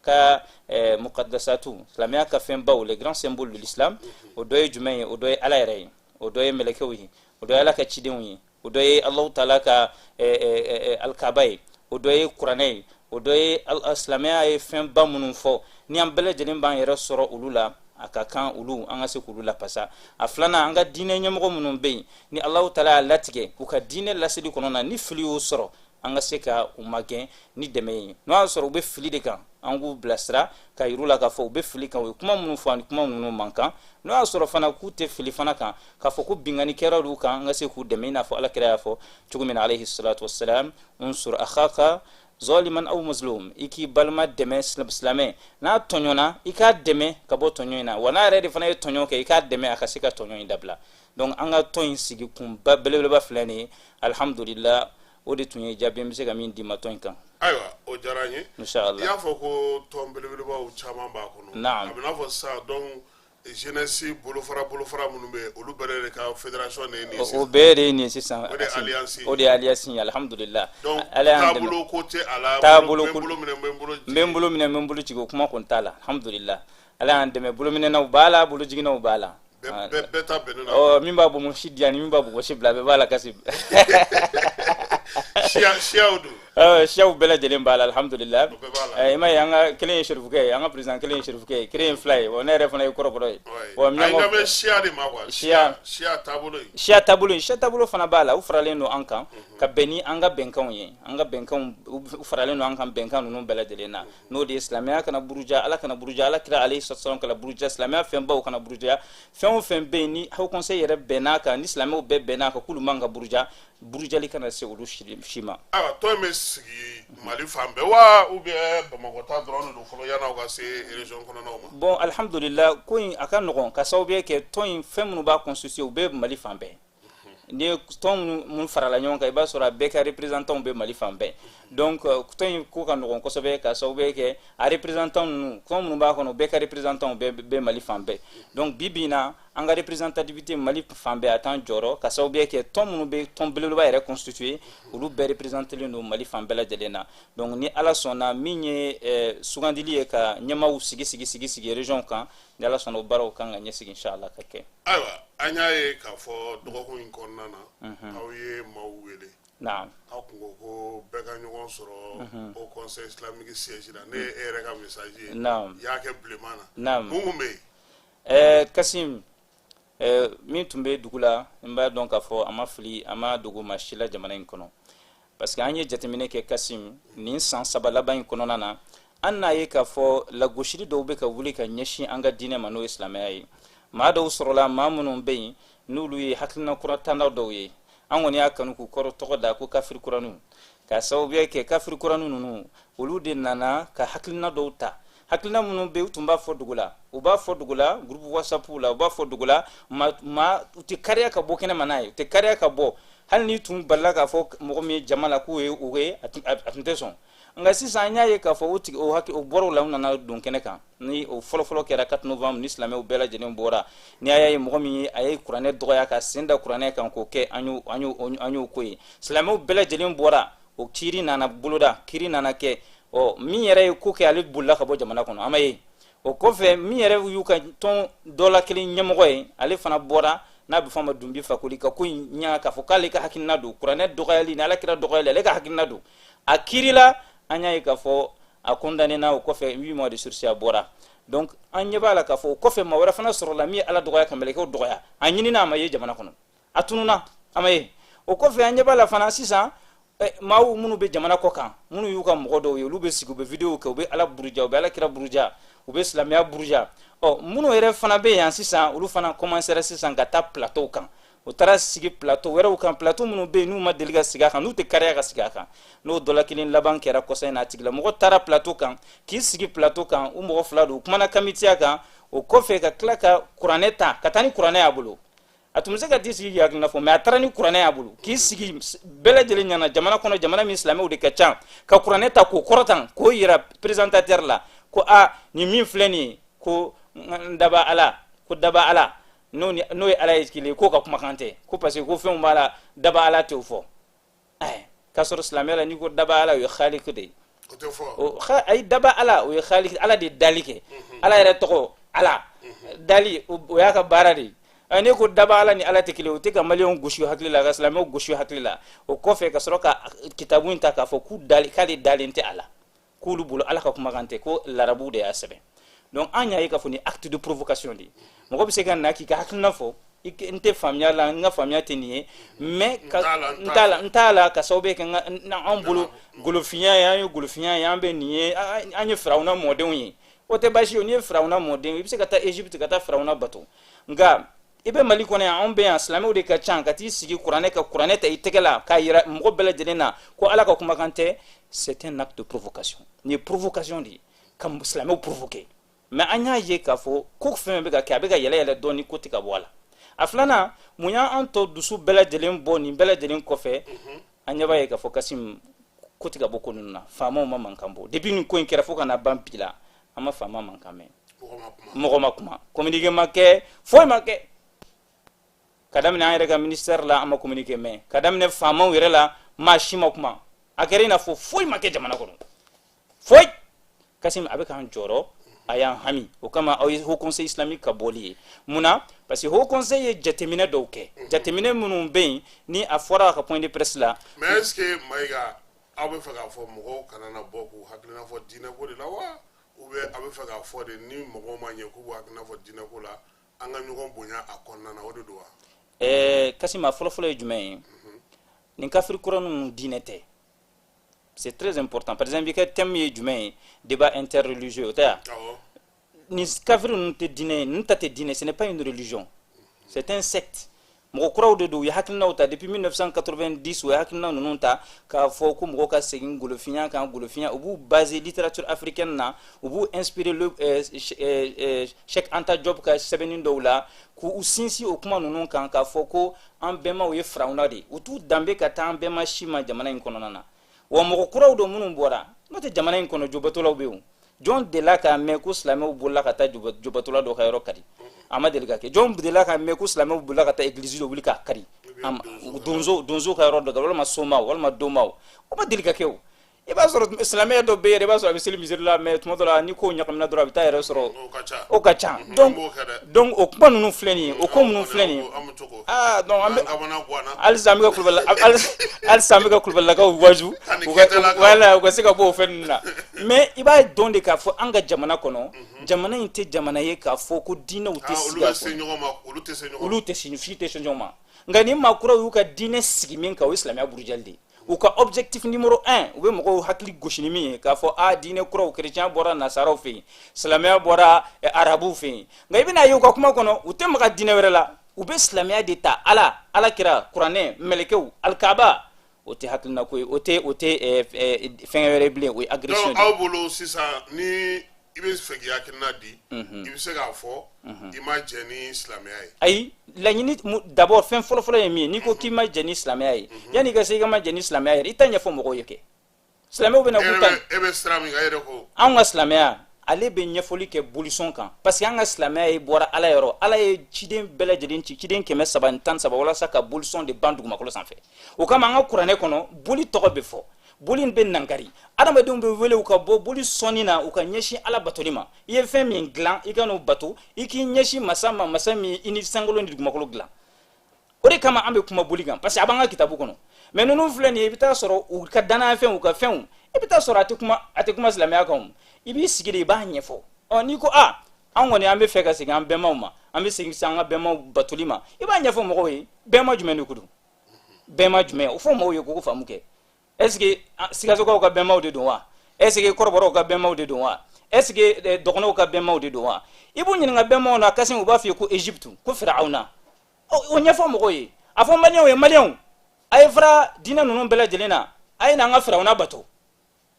ka muqaddasatu, silamɛya ka fɛnbaw, les grands symboles de l'islam. O dɔ ye jumɛn ye? O dɔ ye Ala yɛrɛ ye, o dɔ ye mɛlɛkɛw ye, o dɔ ye Ala ka cidenw ye, o dɔ ye Alahu taala ka alikaba ye, o dɔ ye kuranɛ ye, o dɔ ye silamɛya ye fɛnba minnu fɔ ni an bɛɛ lajɛlen b'an yɛrɛ sɔrɔ olu la, a ka kan olu an ka se k'olu lapasa. A filanan, an ka diinɛ ɲɛmɔgɔ minnu bɛ yen ni Alahu taala y'a latigɛ u ka diinɛ laseli kɔnɔ na, ni fili y'u sɔrɔ, an ka se ka u magɛn ni dɛmɛ ye. N'o y'a sɔrɔ u bɛ fili de kan, an k'u bilasira ka yir'u la k'a fɔ u bɛ fili kan, u ye kuma minnu fɔ ani kuma ninnu man kan. N'o y'a sɔrɔ fana k'u tɛ fili fana kan, k'a fɔ ko binkanni kɛra olu kan, an ka se k'u dɛmɛ, i n'a fɔ Ala kira y'a fɔ cogo min na, alayhi salatu wassalam, unsur akhaka zaliman aw mazlum, i k'i balima dɛmɛ, silamɛ n'a tɔɲɔna, i k'a dɛmɛ ka bɔ tɔɲɔ in na, wa n'a yɛrɛ de fana ye tɔɲɔ kɛ, i k'a dɛmɛ a ka se ka tɔɲɔ in dabila. Donc an ka tɔn in sigi kunba belebeleba filɛ nin ye. Alhamdulillah, o de tun ye jaabi n bɛ se ka min d'i ma tɔn in kan. Ayiwa, o diyara n ye. Inshallah. I y'a fɔ ko tɔn belebelebaw caman b'a kɔnɔ. Naam. A bɛ n'a fɔ sisan, donc jeunesse bolofara minnu bɛ yen, olu bɛɛ de ka fédération de ye nin ye sisan. O bɛɛ de ye nin ye sisan. O de ye alliance ye. O de ye alliance ye, alhamdulillah. Donc Ala y'an dɛmɛ. Taabolo ko tɛ a la. Taabolo n bɛ n bolo minɛ, n bɛ n bolo n bɛ n bolo minɛ, n bɛ n bolo jigin, o kuma kɔni t'a la. Alhamdulillah, Ala y'an dɛmɛ, bolominɛnaw b'a la, bolojiginnaw b'a la. Bɛɛ ta bɛnnen don. Ɔ min b'a bonbonsi di yan ni min b'a bonbonsi bila, a bɛɛ b'a la kasi. Siyaw don. Siyaw bɛɛ lajɛlen b'a la, alhamdulillah. O bɛɛ b'a la. I m'a ye, an ka kelen ye serifukɛ ye, an ka président kelen ye serifukɛ ye, kelen ye fila ye, wa ne yɛrɛ fana ye kɔrɔbɔrɔ ye. Wa Ayi, miɲankaw n bɛ siya de ma quoi. Siya. Siya taabolo in. Siya taabolo in, siya taabolo fana b'a la. U faralen don an kan ka bɛn ni an ka bɛnkanw ye. An ka bɛnkanw, u faralen don an kan bɛnkan ninnu bɛɛ lajɛlen na, n'o de ye silamɛya kana buruja, Ala kana buruja, Ala kira alayhi salatu kana buruja, silamɛya fɛnbaw kana buruja. Fɛn o fɛn bɛ yen ni haut conseil yɛrɛ bɛnn'a kan, ni silamɛw bɛɛ bɛnn'a kan k'olu man ka buruja, burujali kana se olu si ma. Ayiwa, tɔn in bɛ sigi Mali fan bɛɛ wa, ou bien Bamakɔ ta dɔrɔn de don fɔlɔ yan'aw ka se région kɔnɔnaw ma? Bon, alhamdulillah, ko in a ka nɔgɔn ka sababu kɛ tɔn in fɛn minnu b'a constituer, u bɛ Mali fan bɛɛ. Ni ye tɔn minnu farala ɲɔgɔn kan, i b'a sɔrɔ a bɛɛ ka représentant bɛ Mali fan bɛɛ. Donc tɔn in ko ka nɔgɔn kosɛbɛ ka sababu kɛ a représentant ninnu, tɔn minnu b'a kɔnɔ, bɛɛ ka représentant bɛ Mali fan bɛɛ. Donc bi bi in na, an ka représentativité Mali fan bɛɛ, a t'an jɔrɔ ka sababu kɛ tɔn minnu bɛ tɔn belebeleba yɛrɛ constituer, olu bɛɛ représentélen don Mali fan bɛɛ lajɛlen na. Donc ni Ala sɔnna, min ye sugandili ye ka ɲɛmaaw sigi sigi sigi sigi région kan, ni Ala sɔnna, o baaraw kan ka ɲɛsigi, inchallah, ka kɛ. Ayiwa, an y'a ye k'a fɔ dɔgɔkun in kɔnɔna na, aw ye maaw wele. Aw kun ko ko bɛɛ ka ɲɔgɔn sɔrɔ au conseil islamique siège la. Ne ye e yɛrɛ ka message ye. I y'a kɛ bilenman na. Mun kun bɛ yen? Kasim, min tun bɛ dugu la, n b'a dɔn k'a fɔ a ma fili, a ma dogo maa si la jamana in kɔnɔ, parce que an ye jateminɛ kɛ, Kasim, nin san 3 laban in kɔnɔna na, an n'a ye k'a fɔ lagosili dɔw bɛ ka wuli ka ɲɛsin an ka diinɛ ma, n'o ye silamɛya ye. Maa dɔw sɔrɔla, maa minnu bɛ yen N'olu ye hakilina kura tanda dɔw ye, an kɔni y'a kanu k'u kɔrɔ tɔgɔ da ko kafiri kuraniw, k'a sababuya kɛ kafiri kurani ninnu, olu de nana ka hakilina dɔw ta, hakilina minnu bɛ u tun b'a fɔ dugu la, u b'a fɔ dugu la groupe WhatsApp la, u b'a fɔ dugu la, ma u tɛ kariya ka bɔ kɛnɛma n'a ye, u tɛ kariya ka bɔ. Hali n'i tun balila k'a fɔ mɔgɔ min ye jama la k'u ye u ye, a tun tɛ sɔn. Nka sisan an y'a ye k'a fɔ o tigi o hakili o bɔra o la, u nana don kɛnɛ kan. Ni o fɔlɔfɔlɔ kɛra 4 novembre, ni silamɛw bɛɛ lajɛlen bɔra, ni a y'a ye mɔgɔ min ye a ye kuranɛ dɔgɔya ka sen da kuranɛ kan k'o kɛ, an y'o ko ye, silamɛw bɛɛ lajɛlen bɔra, o kiiri nana boloda, kiiri nana kɛ. Ɔ, min yɛrɛ ye ko kɛ, ale bolila ka bɔ jamana kɔnɔ, an ma ye. O kɔfɛ, min yɛrɛ y'u ka tɔn dɔ la kelen ɲɛmɔgɔ ye, ale fana bɔra, n'a bɛ fɔ a ma Dunbi Fakoli, ka ko in ɲaga k'a fɔ k'ale ka hakilina don, kuranɛ dɔgɔyali ni alakira dɔgɔyali, ale ka hakilina don. A kiirila, an y'a ye k'a fɔ a condamné na. O kɔfɛ, 8 mois de sursis, a bɔra. Donc an ɲɛ b'a la k'a fɔ o kɔfɛ, maa wɛrɛ fana sɔrɔla min ye Ala dɔgɔya ka mɛlɛkɛw dɔgɔya. A ɲinina, a ma ye jamana kɔnɔ, a tununa, a ma ye. O kɔfɛ, an ɲɛ b'a la fana sisan, maaw minnu bɛ jamana kɔ kan, minnu y'u ka mɔgɔ dɔw ye, olu bɛ sigi, u bɛ vidéo kɛ, u bɛ Ala buruja, u bɛ Ala kira buruja, u bɛ silamɛya buruja. Ɔ, minnu yɛrɛ fana bɛ yan sisan, olu fana commencera sisan ka taa plateau kan. U taara sigi plateau wɛrɛw kan, plateau minnu bɛ yen n'u ma deli ka sigi a kan, n'u tɛ kariya ka sigi a kan. N'o dɔ la kelen laban kɛra kɔsa in na, a tigilamɔgɔ taara plateau kan k'i sigi plateau kan, u mɔgɔ fila don, u kumana kamitiya kan. O kɔfɛ, ka tila ka kuranɛ ta ka taa ni kuranɛ y'a bolo. A tun bɛ se ka t'i sigi k'i hakilina fɔ, mais a taara ni kuranɛ y'a bolo k'i sigi bɛɛ lajɛlen ɲɛna jamana kɔnɔ, jamana min silamɛw de ka ca, ka kuranɛ ta k'o kɔrɔtan k'o yira présentateur la ko a nin min filɛ nin ye, ko n daba Ala, ko daba Ala, n'o ye Ala ye kelen ye, k'o ka kumakan tɛ, ko parce que ko fɛnw b'a la, daba Ala t'o fɔ. Ɛɛ, k'a sɔrɔ silamɛya la, n'i ko daba Ala, o ye xaalik de ye. Ayi, daba Ala, o ye xaalik, Ala de dali kɛ. Ala yɛrɛ tɔgɔ Ala dali, o y'a ka baara de ye. Ne ko daba Ala ni Ala tɛ kelen, o tɛ ka maliyɛnw gosi hakili la, ka silamɛw gosi hakili la. O kɔfɛ, ka sɔrɔ ka kitabu in ta k'a fɔ k'u dali, k'ale dalen tɛ a la, k'olu bolo Ala ka kumakan tɛ, ko larabuw de y'a sɛbɛn. Donc an y'a ye k'a fɔ ni acte de provocation de ye. Mɔgɔ bɛ se ka na k'i ka hakilina fɔ, n tɛ faamuya la, n ka faamuya tɛ nin ye, mais n t'a la, n t'a la, ka sababu kɛ anw bolo golofinya ye, an ye golofinya ye, an bɛ nin ye, an ye Firawuna mɔdenw ye. O tɛ baasi ye. N'i ye Firawuna mɔden, i bɛ se ka taa Égypte ka taa Firawuna bato. Nka i bɛ Mali kɔnɔ yan, anw bɛ yan, silamɛw de ka ca, ka t'i sigi kuranɛ ka kuranɛ ta i tɛgɛ la k'a yira mɔgɔ bɛɛ lajɛlen na ko Ala ka kumakan tɛ, c'est un acte de provocation. Nin ye provocation de ye, ka silamɛw provoquer. Mais an y'a ye k'a fɔ ko fɛn bɛ ka kɛ, a bɛ ka yɛlɛ yɛlɛ dɔɔni, ko tɛ ka bɔ a la. A filanan, mun y'an tɔ dusu bɛɛ lajɛlen bɔ nin bɛɛ lajɛlen kɔfɛ? An ɲɛ b'a ye k'a fɔ, Kasim, ko tɛ ka bɔ ko ninnu na. Faamaw ma mankan bɔ depuis nin ko in kɛra fo ka na ban bi la. An ma faama mankan mɛn, mɔgɔ ma kuma, communiqué ma kɛ, foyi ma kɛ. Ka daminɛ an yɛrɛ ka ministère la, an ma communiqué mɛn. Ka daminɛ faamaw yɛrɛ la, maa si ma kuma. A kɛra i n'a fɔ foyi ma kɛ jamana kɔnɔ, foyi. Kasim, a bɛ k'an jɔrɔ, a y'an hami. O kama, aw ye Haut Conseil islamique ka bɔli ye mun na? Parce que Haut Conseil ye jateminɛ dɔw kɛ, jateminɛ minnu bɛ yen ni a fɔra a ka point de presse la. Mais est ce que, Mayiga, aw bɛ fɛ k'a fɔ mɔgɔw kana na bɔ k'u hakilina fɔ diinɛ ko de la wa, ou bien a bɛ fɛ k'a fɔ de ni mɔgɔw ma ɲɛ k'u b'u hakilina fɔ diinɛ ko la, an ka ɲɔgɔn bonya a kɔnɔna na, o de don wa? Ɛɛ Kasim, a fɔlɔfɔlɔ ye jumɛn ye? Nin kafiri kura ninnu, diinɛ tɛ. C'est très important. Par exemple, i ka thème ye jumɛn ye? Débat interreligieux, o tɛ yan? Nin kafiri ninnu tɛ diinɛ ye, ninnu ta tɛ diinɛ, ce n'est pas une religion, c'est un secte. Mɔgɔ kuraw de don, u ye hakilinaw ta depuis 1990. U ye hakilina ninnu ta k'a fɔ ko mɔgɔw ka segin golofinya kan, golofinya. U b'u baser littérature africaine na, u b'u inspirer le Cheikh Anta Diop ka sɛbɛnni dɔw la, k'u sinsin o kuma ninnu kan, k'a fɔ ko an bɛnbaw ye Firawuna de ye. U t'u danbe ka taa an bɛnba si ma jamana in kɔnɔna na. Wa mɔgɔ kuraw don minnu bɔra, n'o tɛ jamana in kɔnɔ, jobatolaw bɛ yen. Jɔn delila k'a mɛn ko silamɛw bolila ka taa jobatola dɔ ka yɔrɔ kari? A ma deli ka kɛ. Jɔn delila k'a mɛn ko silamɛw bolila ka taa église dɔ wuli k'a kari, donso ka yɔrɔ dɔ kan, walima somaw, walima domaw? O ma deli ka kɛ. O i b'a sɔrɔ silamɛya dɔ bɛ yen, i b'a sɔrɔ a bɛ seli misiri la, mais tuma dɔ la, ni ko ɲagamina dɔrɔn, a bɛ taa yɛrɛ sɔrɔ. O ka ca. Donc o kuma ninnu filɛ nin ye, o ko minnu filɛ nin ye, ah, donc an bɛ halisa, an bɛ ka Kulubali, halisa an bɛ ka Kulubalilakaw waju, voilà, u ka se ka bɔ o fɛn ninnu na. Mais i b'a dɔn de k'a fɔ an ka jamana kɔnɔ, jamana in tɛ jamana ye k'a fɔ ko diinɛw tɛ sigi a kɔnɔ. Olu tɛ se, si tɛ se ɲɔgɔn ma. Nka ni maa kuraw y'u ka diinɛ sigi min kan, o ye silamɛya burujali de ye. U ka objectif numéro 1, u bɛ mɔgɔw hakili gosi ni min ye, k'a fɔ a diinɛ kuraw, chrétien bɔra nasaraw fɛ yen, silamɛya bɔra arabuw fɛ yen. Nka i bɛna ye u ka kuma kɔnɔ, u tɛ maga diinɛ wɛrɛ la. U bɛ silamɛya de ta Ala, Ala kira, kuranɛ, mɛlɛkɛw, alikaba. O tɛ hakilina ko ye, o tɛ fɛn wɛrɛ bilen, o ye agression. Donc aw bolo sisan, ni i bɛ fɛ k'i hakilina di, i bɛ se k'a fɔ i ma jɛn ni silamɛya ye? Ayi, laɲini d'abord, fɛn fɔlɔfɔlɔ ye min ye, n'i ko k'i ma jɛn ni silamɛya ye, yanni i ka se i ka ma jɛn ni silamɛya yɛrɛ, i ta ɲɛfɔ mɔgɔw ye kɛ. Silamɛw bɛ na k'u ta. E bɛ sira min kan, e yɛrɛ ko. Anw ka silamɛya, ale bɛ ɲɛfɔli kɛ bolisɔn kan, parce que an ka silamɛya ye bɔra Ala yɔrɔ. Ala ye ciden bɛɛ lajɛlen ci, ciden 313, walasa ka bolisɔn de ban dugumakolo sanfɛ. O kama, an ka kuranɛ kɔnɔ, boli tɔgɔ bɛ fɔ, boli bɛ nankari. Adamadenw bɛ wele u ka bɔ boli sɔnni na, u ka ɲɛsin Ala batoli ma. I ye fɛn min dilan, i ka n'o bato, i k'i ɲɛsin masa ma, masa min i ni sankolo ni dugumakolo dilan. O de kama an bɛ kuma boli kan, parce que a b'an ka kitabu kɔnɔ. Mais ninnu filɛ nin ye, i bɛ taa sɔrɔ u ka danaya fɛn, u ka fɛnw, i bɛ taa sɔrɔ a tɛ kuma silamɛya kan. I b'i sigi de, i b'a ɲɛfɔ. Ɔ, n'i ko a an kɔni, an bɛ fɛ ka segin an bɛnbaw ma, an bɛ segin an ka bɛnbaw batoli ma, i b'a ɲɛfɔ mɔgɔw ye bɛnba jumɛn de ko don, bɛnba jumɛn. O fɔ mɔgɔw ye k'o faamu kɛ. Est ce que Sikasokaw ka bɛnbaw de don wa? Est ce que kɔrɔbɔrɔw ka bɛnbaw de don wa? Est ce que dɔgɔnɔw ka bɛnbaw de don wa? I b'u ɲininka bɛnbaw na, kasi u b'a fɔ i ye ko Égypte, ko Firawuna. O ɲɛfɔ mɔgɔw ye, a fɔ Maliyɛnw ye: Maliyɛnw, a ye fara diinɛ ninnu bɛɛ lajɛlen na, a ye n'an ka Firawuna bato.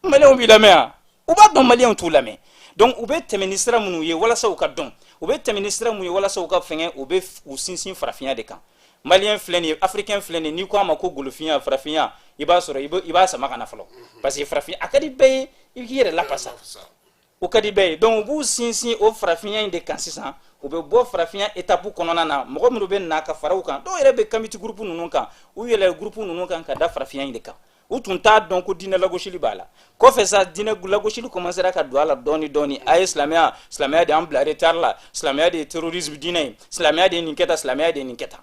Maliyɛnw b'i lamɛn yan? U b'a dɔn Maliyɛnw t'u lamɛn. Donc u bɛ tɛmɛ ni sira minnu ye walasa u ka dɔn, u bɛ tɛmɛ ni sira minnu ye walasa u ka fɛngɛ, u bɛ u sinsin farafinya de kan. Maliyɛn filɛ nin ye, Africain filɛ nin ye, n'i ko a ma ko golofinya, farafinya, i b'a sɔrɔ i b'a sama ka na fɔlɔ, parce que farafin a ka di bɛɛ ye, i k'i yɛrɛ lapasa, o ka di bɛɛ ye. Donc u b'u sinsin o farafinya in de kan. Sisan u bɛ bɔ farafinya étape kɔnɔna na, mɔgɔ minnu bɛ na ka fara u kan, dɔw yɛrɛ bɛ kamiti groupe ninnu kan, u yɛlɛ groupe ninnu kan ka da farafinya in de kan. U tun t'a dɔn ko diinɛ lagosili b'a la. Kɔfɛ sa, diinɛ lagosili commencera ka don a la dɔɔni dɔɔni. A ye silamɛya, silamɛya de y'an bila retard la, silamɛya de ye terrorisme diinɛ ye, silamɛya de ye nin kɛ tan, silamɛya de ye nin kɛ tan.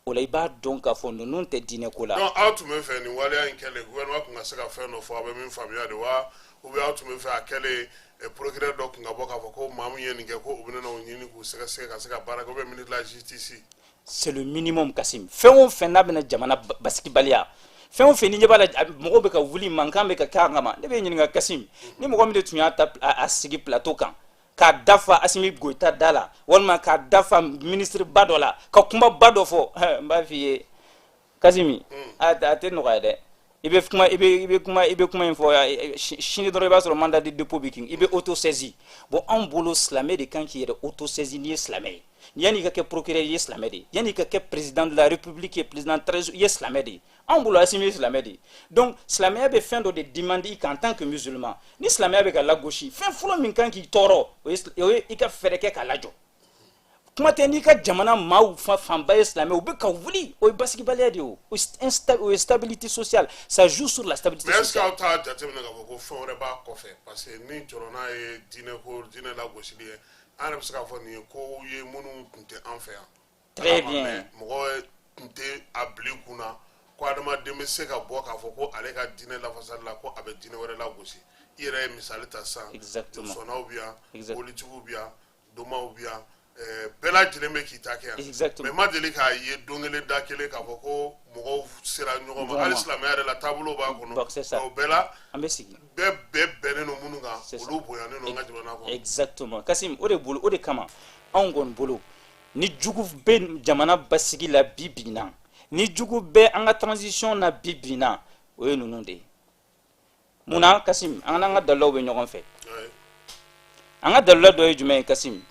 O la, i b'a dɔn k'a fɔ ninnu tɛ diinɛ ko la. Donc aw tun bɛ fɛ nin waleya in kɛlen, gouvernement tun ka se ka fɛn dɔ fɔ, aw bɛ min faamuya de wa? Ou bien aw tun bɛ fɛ a kɛlen, procureur dɔ tun ka bɔ k'a fɔ ko maa min ye nin kɛ, ko u bɛna o ɲini k'u sɛgɛsɛgɛ ka se ka baara kɛ, ou bien ministre de la Justice? C'est le minimum, Kassim. Fɛn o fɛn n'a bɛna jamana basigibaliya, fɛn o fɛn ni ɲɛ b'a la mɔgɔw bɛ ka wuli, mankan bɛ ka kɛ a kama. Ne bɛ ɲininka, Kassim, ni mɔgɔ min de tun y'a ta a sigi plateau kan k'a dafa Asimi Goyita da la, walima k'a dafa ministre ba dɔ la, ka kuma ba dɔ fɔ, n b'a f'i ye, Kasimi, a tɛ nɔgɔya dɛ. I bɛ kuma, i bɛ kuma in fɔ sini dɔrɔn, i b'a sɔrɔ mandat de dépôt bɛ kin, i bɛ auto saisi. Bon, anw bolo, silamɛ de kan k'i yɛrɛ auto saisi. N'i ye silamɛ ye, yanni i ka kɛ procureur, i ye silamɛ de ye. Yanni i ka kɛ président de la République ye, président très, i ye silamɛ de ye. Anw bolo, Asimi ye silamɛ de ye. Donc silamɛya bɛ fɛn dɔ de demande i kan en tant que musulman. Ni silamɛya bɛ ka lagosi, fɛn fɔlɔ min kan k'i tɔɔrɔ, o ye i ka fɛɛrɛ kɛ k'a lajɔ. Kuma tɛ n'i ka jamana maaw fanba ye silamɛ, u bɛ ka wuli, o ye basigibaliya de ye. O ye stabilité sociale, ça joue sur la stabilité Mais est ce que sociale. Aw t'a jateminɛ k'a fɔ ko fɛn wɛrɛ b'a kɔfɛ? Parce que ni jɔrɔ n'a ye diinɛ ko, diinɛ lagosili ye, an yɛrɛ bɛ se k'a fɔ nin ye kow ye minnu tun tɛ an fɛ yan. Très bien. Mɔgɔ tun tɛ a bila i kunna ko adamaden bɛ se ka bɔ k'a fɔ ko ale ka diinɛ lafasali la, ko a bɛ diinɛ wɛrɛ lagosi. I yɛrɛ ye misali ta sisan, sɔnnaw bɛ yan, bolitigiw bɛ yan, domaw bɛ yan, bɛɛ lajɛlen bɛ k'i ta kɛ yan. Mais ma deli k'a ye don kelen da kelen k'a fɔ ko mɔgɔw sera ɲɔgɔn ma. Hali silamɛya yɛrɛ la, taabolo b'a kɔnɔ, o bɛɛ la An bɛ sigi. Bɛɛ bɛɛ bɛnnen don minnu kan, olu bonyanen don an ka jamana kɔnɔ. Exactement, Kassim. O de bolo, o de kama anw kɔni bolo, ni jugu bɛ jamana basigi la bi bi in na, ni jugu bɛ an ka transition na bi bi in na, o ye ninnu de ye. Munna, Kassim? An n'an ka dalilaw bɛ ɲɔgɔn fɛ. An ka dalila dɔ ye jumɛn ye, Kassim?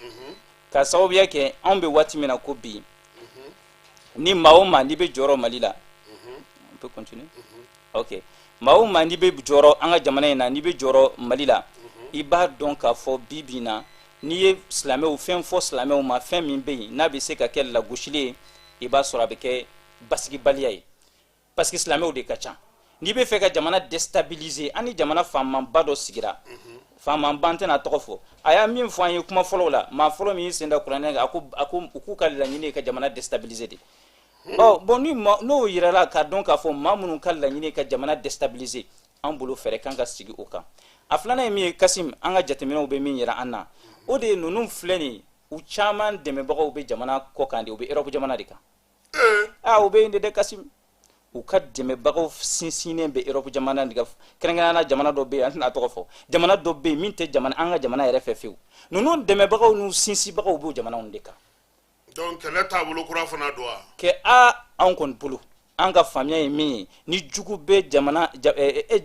Ka sababuya kɛ anw bɛ waati min na ko bi, ni maa o maa n'i bɛ jɔyɔrɔ Mali la, on peut continuer, ok, maa o maa n'i bɛ jɔyɔrɔ an ka jamana in na, n'i bɛ jɔyɔrɔ Mali la, i b'a dɔn k'a fɔ bi bi in na, n'i ye silamɛw fɛn fɔ silamɛw ma, fɛn min bɛ yen n'a bɛ se ka kɛ lagosili ye, i b'a sɔrɔ a bɛ kɛ basigibaliya ye, parce que silamɛw de ka ca. N'i bɛ fɛ ka jamana déstabiliser, an ni jamana faamanba dɔ sigira, faamanba, n tɛna tɔgɔ fɔ, a y'a min fɔ an ye kuma fɔlɔw la, maa fɔlɔ min y'i sen da kuranɛ kan, a ko u k'u ka laɲini ye ka jamana déstabiliser de. Ɔ bon, ni ma n'o yirala k'a dɔn k'a fɔ maa minnu ka laɲini ye ka jamana déstabiliser, an bolo fɛɛrɛ kan ka sigi o kan. A filanan ye min ye, Kasim, an ka jateminɛw bɛ min yira an na, o de ye ninnu filɛ nin ye, u caman dɛmɛbagaw bɛ jamana kɔ kan de, u bɛ Europe jamana de kan. Aa, u bɛ yen de dɛ, Kasim. U ka dɛmɛbagaw sinsinnen bɛ Europe jamana de kan, kɛrɛnkɛrɛnnenya la jamana dɔ bɛ yen, an tɛna tɔgɔ fɔ, jamana dɔ bɛ yen min tɛ jamana an ka jamana yɛrɛ fɛ fiyewu. Ninnu dɛmɛbagaw n'u sinsinbagaw b'o jamanaw de kan. Donc kɛlɛ taabolo kura fana don wa? Kɛ a anw kɔni bolo, an ka faamuya ye min ye, ni jugu bɛ jamana,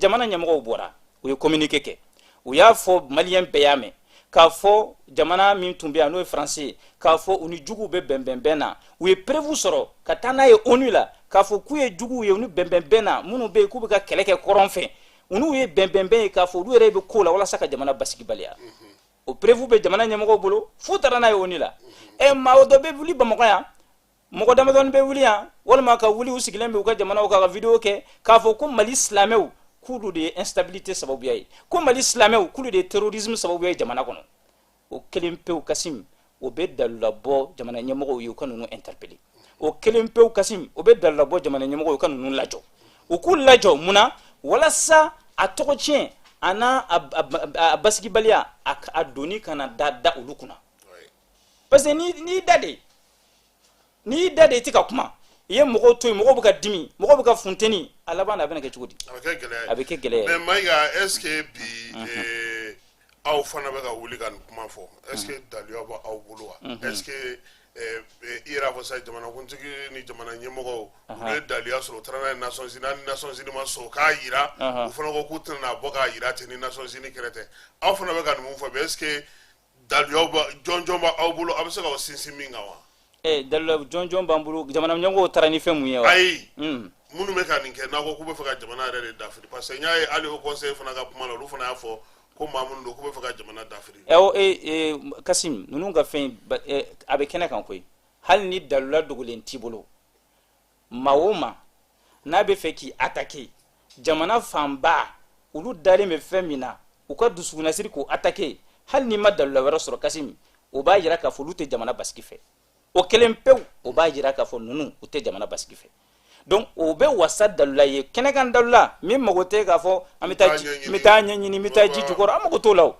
jamana ɲɛmɔgɔw bɔra, u ye communiqué kɛ, u y'a fɔ, maliyɛn bɛɛ y'a mɛn k'a fɔ jamana min tun bɛ yan, n'o ye faransi ye, k'a fɔ u ni juguw bɛ bɛnbɛnbɛn na. U ye preuve sɔrɔ ka taa n'a ye ONU la k'a fɔ k'u ye juguw ye, u ni bɛnbɛnbɛn na, minnu bɛ yen k'u bɛ ka kɛlɛ kɛ kɔrɔn fɛ, u n'u ye bɛnbɛnbɛn ye, k'a fɔ olu yɛrɛ bɛ ko la walasa ka jamana basigibaliya. O preuve bɛ jamana ɲɛmɔgɔw bolo f'u taara n'a ye ONU la. Ɛ, maa dɔ bɛ wuli Bamakɔ yan, mɔgɔ damadɔni bɛ wuli yan, walima ka wuli, u sigilen bɛ u ka jamanaw kan ka vidéo kɛ k'a fɔ ko Mali silamɛw k'olu de ye instabilité sababuya ye, ko Mali silamɛw k'olu de ye terrorisme sababuya ye jamana kɔnɔ. O kelen pewu, Kasim, o bɛ dalula bɔ jamana ɲɛmɔgɔw ye u ka ninnu interpeller. O kelen pewu, Kasim, o bɛ dalula bɔ jamana ɲɛmɔgɔw ye u ka ninnu lajɔ, u k'u lajɔ. Mun na? Walasa a tɔgɔ tiɲɛ a n'a a basigibaliya, a doni kana da olu kunna, parce que n'i da de, n'i y'i da de, i tɛ ka kuma, i ye mɔgɔw to yen, mɔgɔw bɛ ka dimi, mɔgɔw bɛ ka funteni, a laban na a bɛna kɛ cogo di? A bɛ kɛ gɛlɛya ye. A bɛ kɛ gɛlɛya ye. Mais Mayiga, est ce que bi aw fana bɛ ka wuli ka nin kuma fɔ, est ce que daluya bɛ aw bolo wa? Est ce que i yɛrɛ y'a fɔ sisan, jamanakuntigi ni jamana ɲɛmɔgɔw, olu ye daluya sɔrɔ, u taara n'a ye Nations Unies, hali ni Nations Unies ma sɔn u k'a yira, u fana ko k'u tɛna n'a bɔ k'a yira ten ni Nations Unies kɛrɛ tɛ. Aw fana bɛ ka nin mun fɔ bi, est ce que daluyaw bɛ jɔnjɔn b'aw bolo, aw bɛ se k'aw sinsin min kan wa? Daluya jɔnjɔn b'an bolo. Jamana ɲɛmɔgɔw taara ni fɛn mun ye wa? Ayi, minnu bɛ ka nin kɛ, n'a ko k'u bɛ fɛ ka jamana yɛrɛ de dafiri, parce que n y'a ye hali haut conseil fana ka kuma la, olu fana y'a fɔ ko maa minnu don, k'u bɛ fɛ ka jamana dafiri. Awɔ, Kasim, ninnu ka fɛn, a bɛ kɛnɛ kan koyi. Hali ni dalula dogolen t'i bolo, maa o maa n'a bɛ fɛ k'i attaquer, jamana fanba olu dalen bɛ fɛn min na, u ka dusukunnasiri k'o attaquer, hali n'i ma dalula wɛrɛ sɔrɔ, Kasim, o b'a yira k'a fɔ olu tɛ jamana basigi fɛ. O kelen pewu, o b'a yira k'a fɔ ninnu, u tɛ jamana basigi fɛ. Donc o bɛ wasa dalula ye, kɛnɛkan dalula min mago tɛ k'a fɔ an bɛ taa ji, n bɛ taa ɲɛɲini, n bɛ taa ji jukɔrɔ, an mago t'o la o.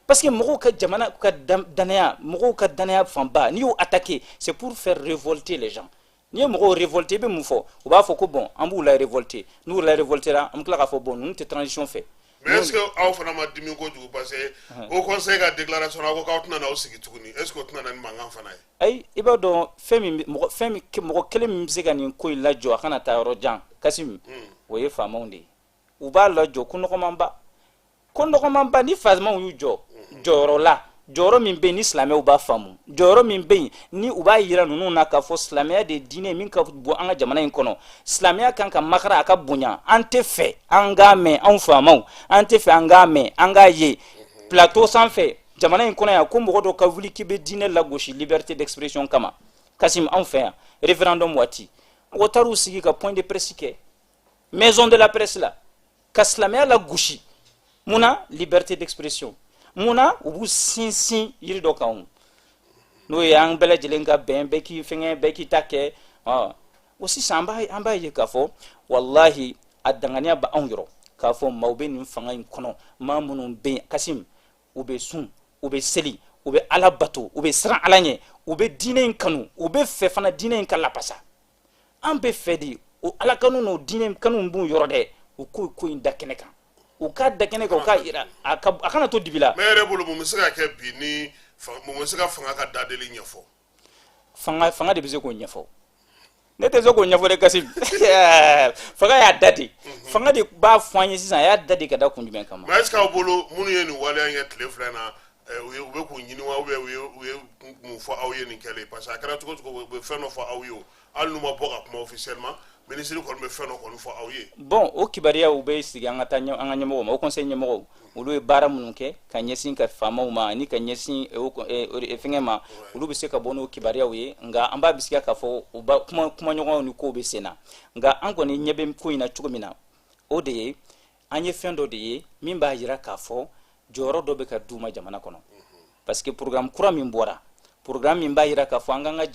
Parce que mɔgɔw ka jamana ka danaya, mɔgɔw ka danaya fanba, n'i y'o attaquer, c'est pour faire révolter les gens. N'i ye mɔgɔw révolter, i bɛ mun fɔ? U b'a fɔ ko bon, an b'u la révolter. N'u la révoltera, an bɛ tila k'a fɔ bon, ninnu tɛ transition fɛ. Mais est ce que aw fana ma dimi kojugu? Parce que haut conseil ka déclaration, aw ko k'aw tɛna n'aw sigi tuguni, est ce que o tɛna na ni mankan fana ye? Ayi, i b'a dɔn fɛn min, mɔgɔ fɛn min, mɔgɔ kelen min bɛ se ka nin ko in lajɔ a kana taa yɔrɔ jan, Kasim, o ye faamaw de ye. U b'a lajɔ ko nɔgɔmanba, ko nɔgɔmanba. Ni faamaw y'u jɔ jɔyɔrɔ la, jɔyɔrɔ min bɛ yen ni silamɛw b'a faamu, jɔyɔrɔ min bɛ yen ni u b'a yira ninnu na k'a fɔ silamɛya de ye diinɛ min ka bon an ka jamana in kɔnɔ, silamɛya kan ka makara, a ka bonya. An tɛ fɛ an k'a mɛn, anw faamaw, an tɛ fɛ an k'a mɛn, an k'a ye plateau sanfɛ jamana in kɔnɔ yan ko mɔgɔ dɔ ka wuli k'i bɛ diinɛ lagosi liberté d'expression kama. Kasim, anw fɛ yan, référendum waati, mɔgɔ taar'u sigi ka point de presse kɛ maison de la presse la ka silamɛya lagosi. Mun na? Liberté d'expression. Mun na? U b'u sinsin yiri dɔ kan, n'o ye an bɛɛ lajɛlen ka bɛn, bɛɛ k'i fɛngɛ, bɛɛ k'i ta kɛ. O sisan an b'a ye k'a fɔ walahi, a danganiya bɛ anw yɔrɔ k'a fɔ maaw bɛ nin fanga in kɔnɔ, maa minnu bɛ yen, Kasim, u bɛ sun, u bɛ seli, u bɛ Ala bato, u bɛ siran Ala ɲɛ, u bɛ diinɛ in kanu, u bɛ fɛ fana diinɛ in ka lapasa. An bɛ fɛ de o Ala kanu n'o diinɛ kanu b'u yɔrɔ dɛ, u k'o ko in da kɛnɛ kan, u k'a da kɛnɛ kan, u k'a yira, a kana to dibi la. Mais yɛrɛ bolo, mun bɛ se ka kɛ bi ni mun bɛ se ka fanga ka dadeli ɲɛfɔ? Fanga de bɛ se k'o ɲɛfɔ, ne tɛ se k'o ɲɛfɔ dɛ, Kasim. Fanga y'a da de, fanga de b'a fɔ an ye sisan, a y'a da de ka da kun jumɛn kama. Mais est ce que aw bolo, minnu ye nin waleya in kɛ tile 2 in na, u bɛ k'u ɲini wa, ou bien u ye mun fɔ aw ye nin kɛlen? Parce que a kɛra cogo cogo, u bɛ fɛn dɔ fɔ aw ye o, hali n'u ma bɔ ka kuma officiellement, ministre kɔni bɛ fɛn dɔ kɔni fɔ aw ye. Bon, o kibaruyaw bɛ sigi an ka taa an ka ɲɛmɔgɔw ma. O conseil ɲɛmɔgɔw, olu ye baara minnu kɛ ka ɲɛsin ka faamaw ma ani ka ɲɛsin fɛngɛ ma, olu bɛ se ka bɔ n'o kibaruyaw ye. Nka an b'a bisigiya k'a fɔ u ba kuma kumaɲɔgɔnw ni kow bɛ sen na. Nka an kɔni ɲɛ bɛ ko in na cogo min na, o de ye an ye fɛn dɔ de ye min b'a jira k'a fɔ jɔyɔrɔ dɔ bɛ ka d'u ma jamana kɔnɔ, parce que programme kura min bɔra, programme min b'a jira k'a fɔ an k'an ka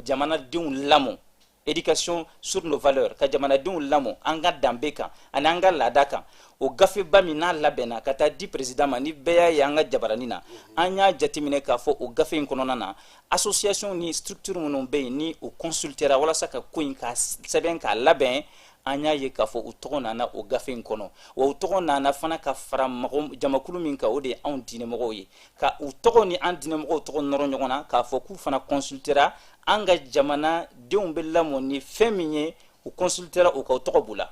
jamanadenw lamɔ, éducation sur nos valeurs, ka jamanadenw lamɔ an ka danbe kan ani an ka laada kan, o gafeba min n'a labɛnna ka taa di président ma, ni bɛɛ y'a ye an ka jabaranin na, an y'a jateminɛ k'a fɔ o gafe in kɔnɔna na, association ni structure minnu bɛ yen ni o consultera walasa ka ko in ka sɛbɛn k'a labɛn. An y'a ye k'a fɔ u tɔgɔ nana o gafe in kɔnɔ, wa u tɔgɔ nana fana ka fara mɔgɔ jamakulu min kan, o de ye anw diinɛmɔgɔw ye, ka u tɔgɔ ni an diinɛmɔgɔw tɔgɔ nɔrɔ ɲɔgɔn na, k'a fɔ k'u fana consultera an ka jamanadenw bɛ lamɔ ni fɛn min ye. U consultera o kan, u tɔgɔ b'u la.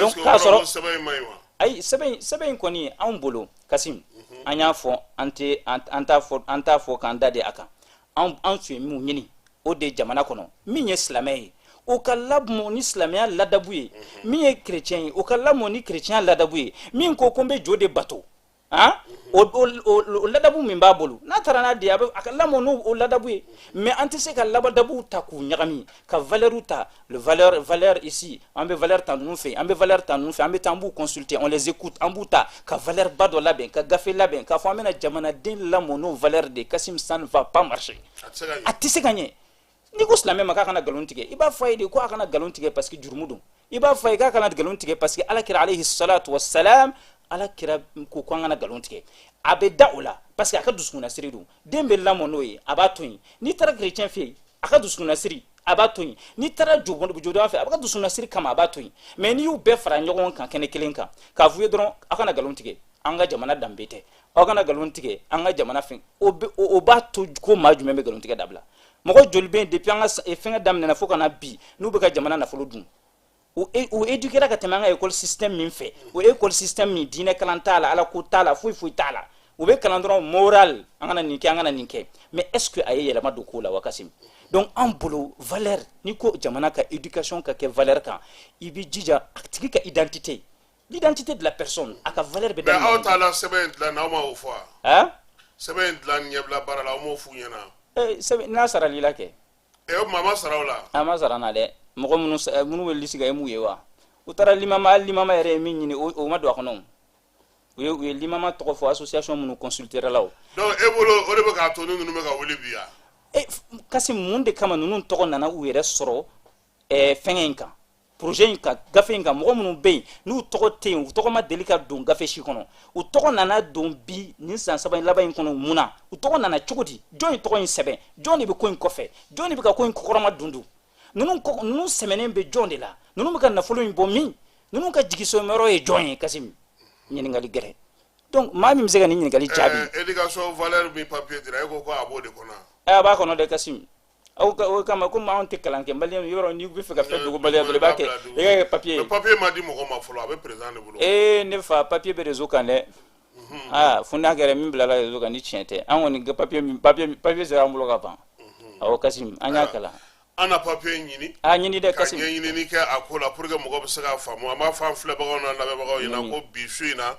Donc k'a sɔrɔ sɛbɛn in ma ɲi wa? Ayi, sɛbɛn in kɔni, anw bolo, Kasim, an y'a fɔ, an tɛ an t'a fɔ, an t'a fɔ k'an da de a kan. An tun ye min ɲini, o de ye jamana kɔnɔ, min ye silamɛ ye, o ka lamɔ ni silamɛya ladabu ye, min ye chrétien ye, o ka lamɔ ni chrétien ladabu ye, min ko ko n bɛ jo de bato, han, o ladabu min b'a bolo, n'a taara n'a den ye, a bɛ a ka lamɔ n'o o ladabu ye. Mais an tɛ se ka ladabu ta k'u ɲagami, ka valeur ta, le valeur ici, an bɛ valeur ta ninnu fɛ, an bɛ valeur ta ninnu fɛ, an bɛ taa, an b'u consulter, on les écoute, an b'u ta ka valeur ba dɔ labɛn, ka gafe labɛn, k'a fɔ an bɛna jamanaden lamɔ n'o valeur de. Kasim, ça ne va pas marcher. A tɛ se ka ɲɛ. N'i ko silamɛ ma k'a kana nkalon tigɛ, i b'a fɔ a ye de ko a kana nkalon tigɛ parce que jurumu don. I b'a fɔ a ye k'a kana nkalon tigɛ parce que Ala kira alayhi salatu wassalam, Ala kira ko ko an kana nkalon tigɛ. A bɛ da o la parce que a ka dusukunnasiri don. Den bɛ lamɔ n'o ye, a b'a to yen. N'i taara chrétien fɛ yen, a ka dusukunnasiri, a b'a to yen. N'i taara jodɔn fɛ, a b'a ka dusukunnasiri kama, a b'a to yen. Mais n'i y'u bɛɛ fara ɲɔgɔn kan kɛnɛ kelen kan, k'a f'u ye dɔrɔn aw kana nkalon tigɛ, an ka jamana danbe tɛ, aw kana nkalon tigɛ, an ka jamana fɛn o b'a to ko maa jumɛn bɛ nkalon tigɛ dabila? Mɔgɔ joli bɛ yen, depuis an ka fɛngɛ daminɛna fo ka na bi, n'u bɛ ka jamana nafolo dun? U éduquera ka tɛmɛ an ka école système min fɛ, o école système min diinɛ kalan t'a la, Ala ko t'a la, foyi foyi t'a la. U bɛ kalan dɔrɔn moral, an kana nin kɛ, an kana nin kɛ. Mais est ce que a ye yɛlɛma don ko la wa, Kasim? Donc an bolo, valeur, n'i ko jamana ka éducation ka kɛ valeur kan, i b'i jija a tigi ka identité, l'identité de la personne, a ka valeur bɛ Mais aw t'a la sɛbɛn in dilan, n'aw ma o fɔ wa? Hein? Sɛbɛn in dilan ɲɛbila baara la, aw m'o f'u ɲɛna? Eh, sɛbɛn n'a sarali la kɛ. Ɛ, o tuma a ma sara o la? A ma sara na dɛ. Mɔgɔ minnu bɛ liste kan, e m'u ye wa? U taara limama, hali limama yɛrɛ ye min ɲini, o ma don a kɔnɔ. U ye limama tɔgɔ fɔ association minnu consultera la o. Donc e bolo, o de bɛ k'a to ni ninnu bɛ ka wuli bi yan? E kasi, mun de kama ninnu tɔgɔ nana u yɛrɛ sɔrɔ fɛngɛ in kan, projet in kan, gafe in kan? Mɔgɔ minnu bɛ yen n'u tɔgɔ tɛ yen, u tɔgɔ ma deli ka don gafe si kɔnɔ, u tɔgɔ nana don bi nin san 3 in laban in kɔnɔ. Mun na? U tɔgɔ nana cogo di? Jɔn ye tɔgɔ in sɛbɛn? Jɔn de bɛ ko in kɔfɛ? Jɔn de bɛ ka ko in kɔkɔrɔma dun dun? Ninnu sɛmɛnen bɛ jɔn de la? Ninnu bɛ ka nafolo in bɔ min? Ninnu ka jigisɔmɛyɔrɔ ye jɔn ye? Kasim, ɲininkali gɛrɛ. Donc maa min bɛ se ka nin ɲininkali jaabi. Éducation valeur min papier dira, e ko ko a b'o de kɔnɔ? Ɛ, a b'a kɔnɔ dɛ, Kasim. Aw ka o kama, komi anw tɛ kalan kɛ, maliyɛn yɔrɔ, n'i bɛ fɛ ka fɛn dogo maliyɛn dɔrɔn, i b'a kɛ, i k'a kɛ papier ye. Mais papier ma di mɔgɔ ma fɔlɔ, a bɛ président de bolo. Ee, ne fa, papier bɛ réseau kan dɛ. Aa, fo n'a kɛra min bilala réseau kan ni tiɲɛ tɛ. An kɔni ka papier min, papier sera an bolo ka ban. Awɔ, Kasim, an y'a kalan. An na papier ɲini. A ɲini dɛ. Ka Kasim. Ɲɛɲinini kɛ a ko la pour que mɔgɔ bɛ se k'a faamu. An b'a fɔ an filɛbagaw n'an lamɛnbagaw ɲɛna ko bi su in na,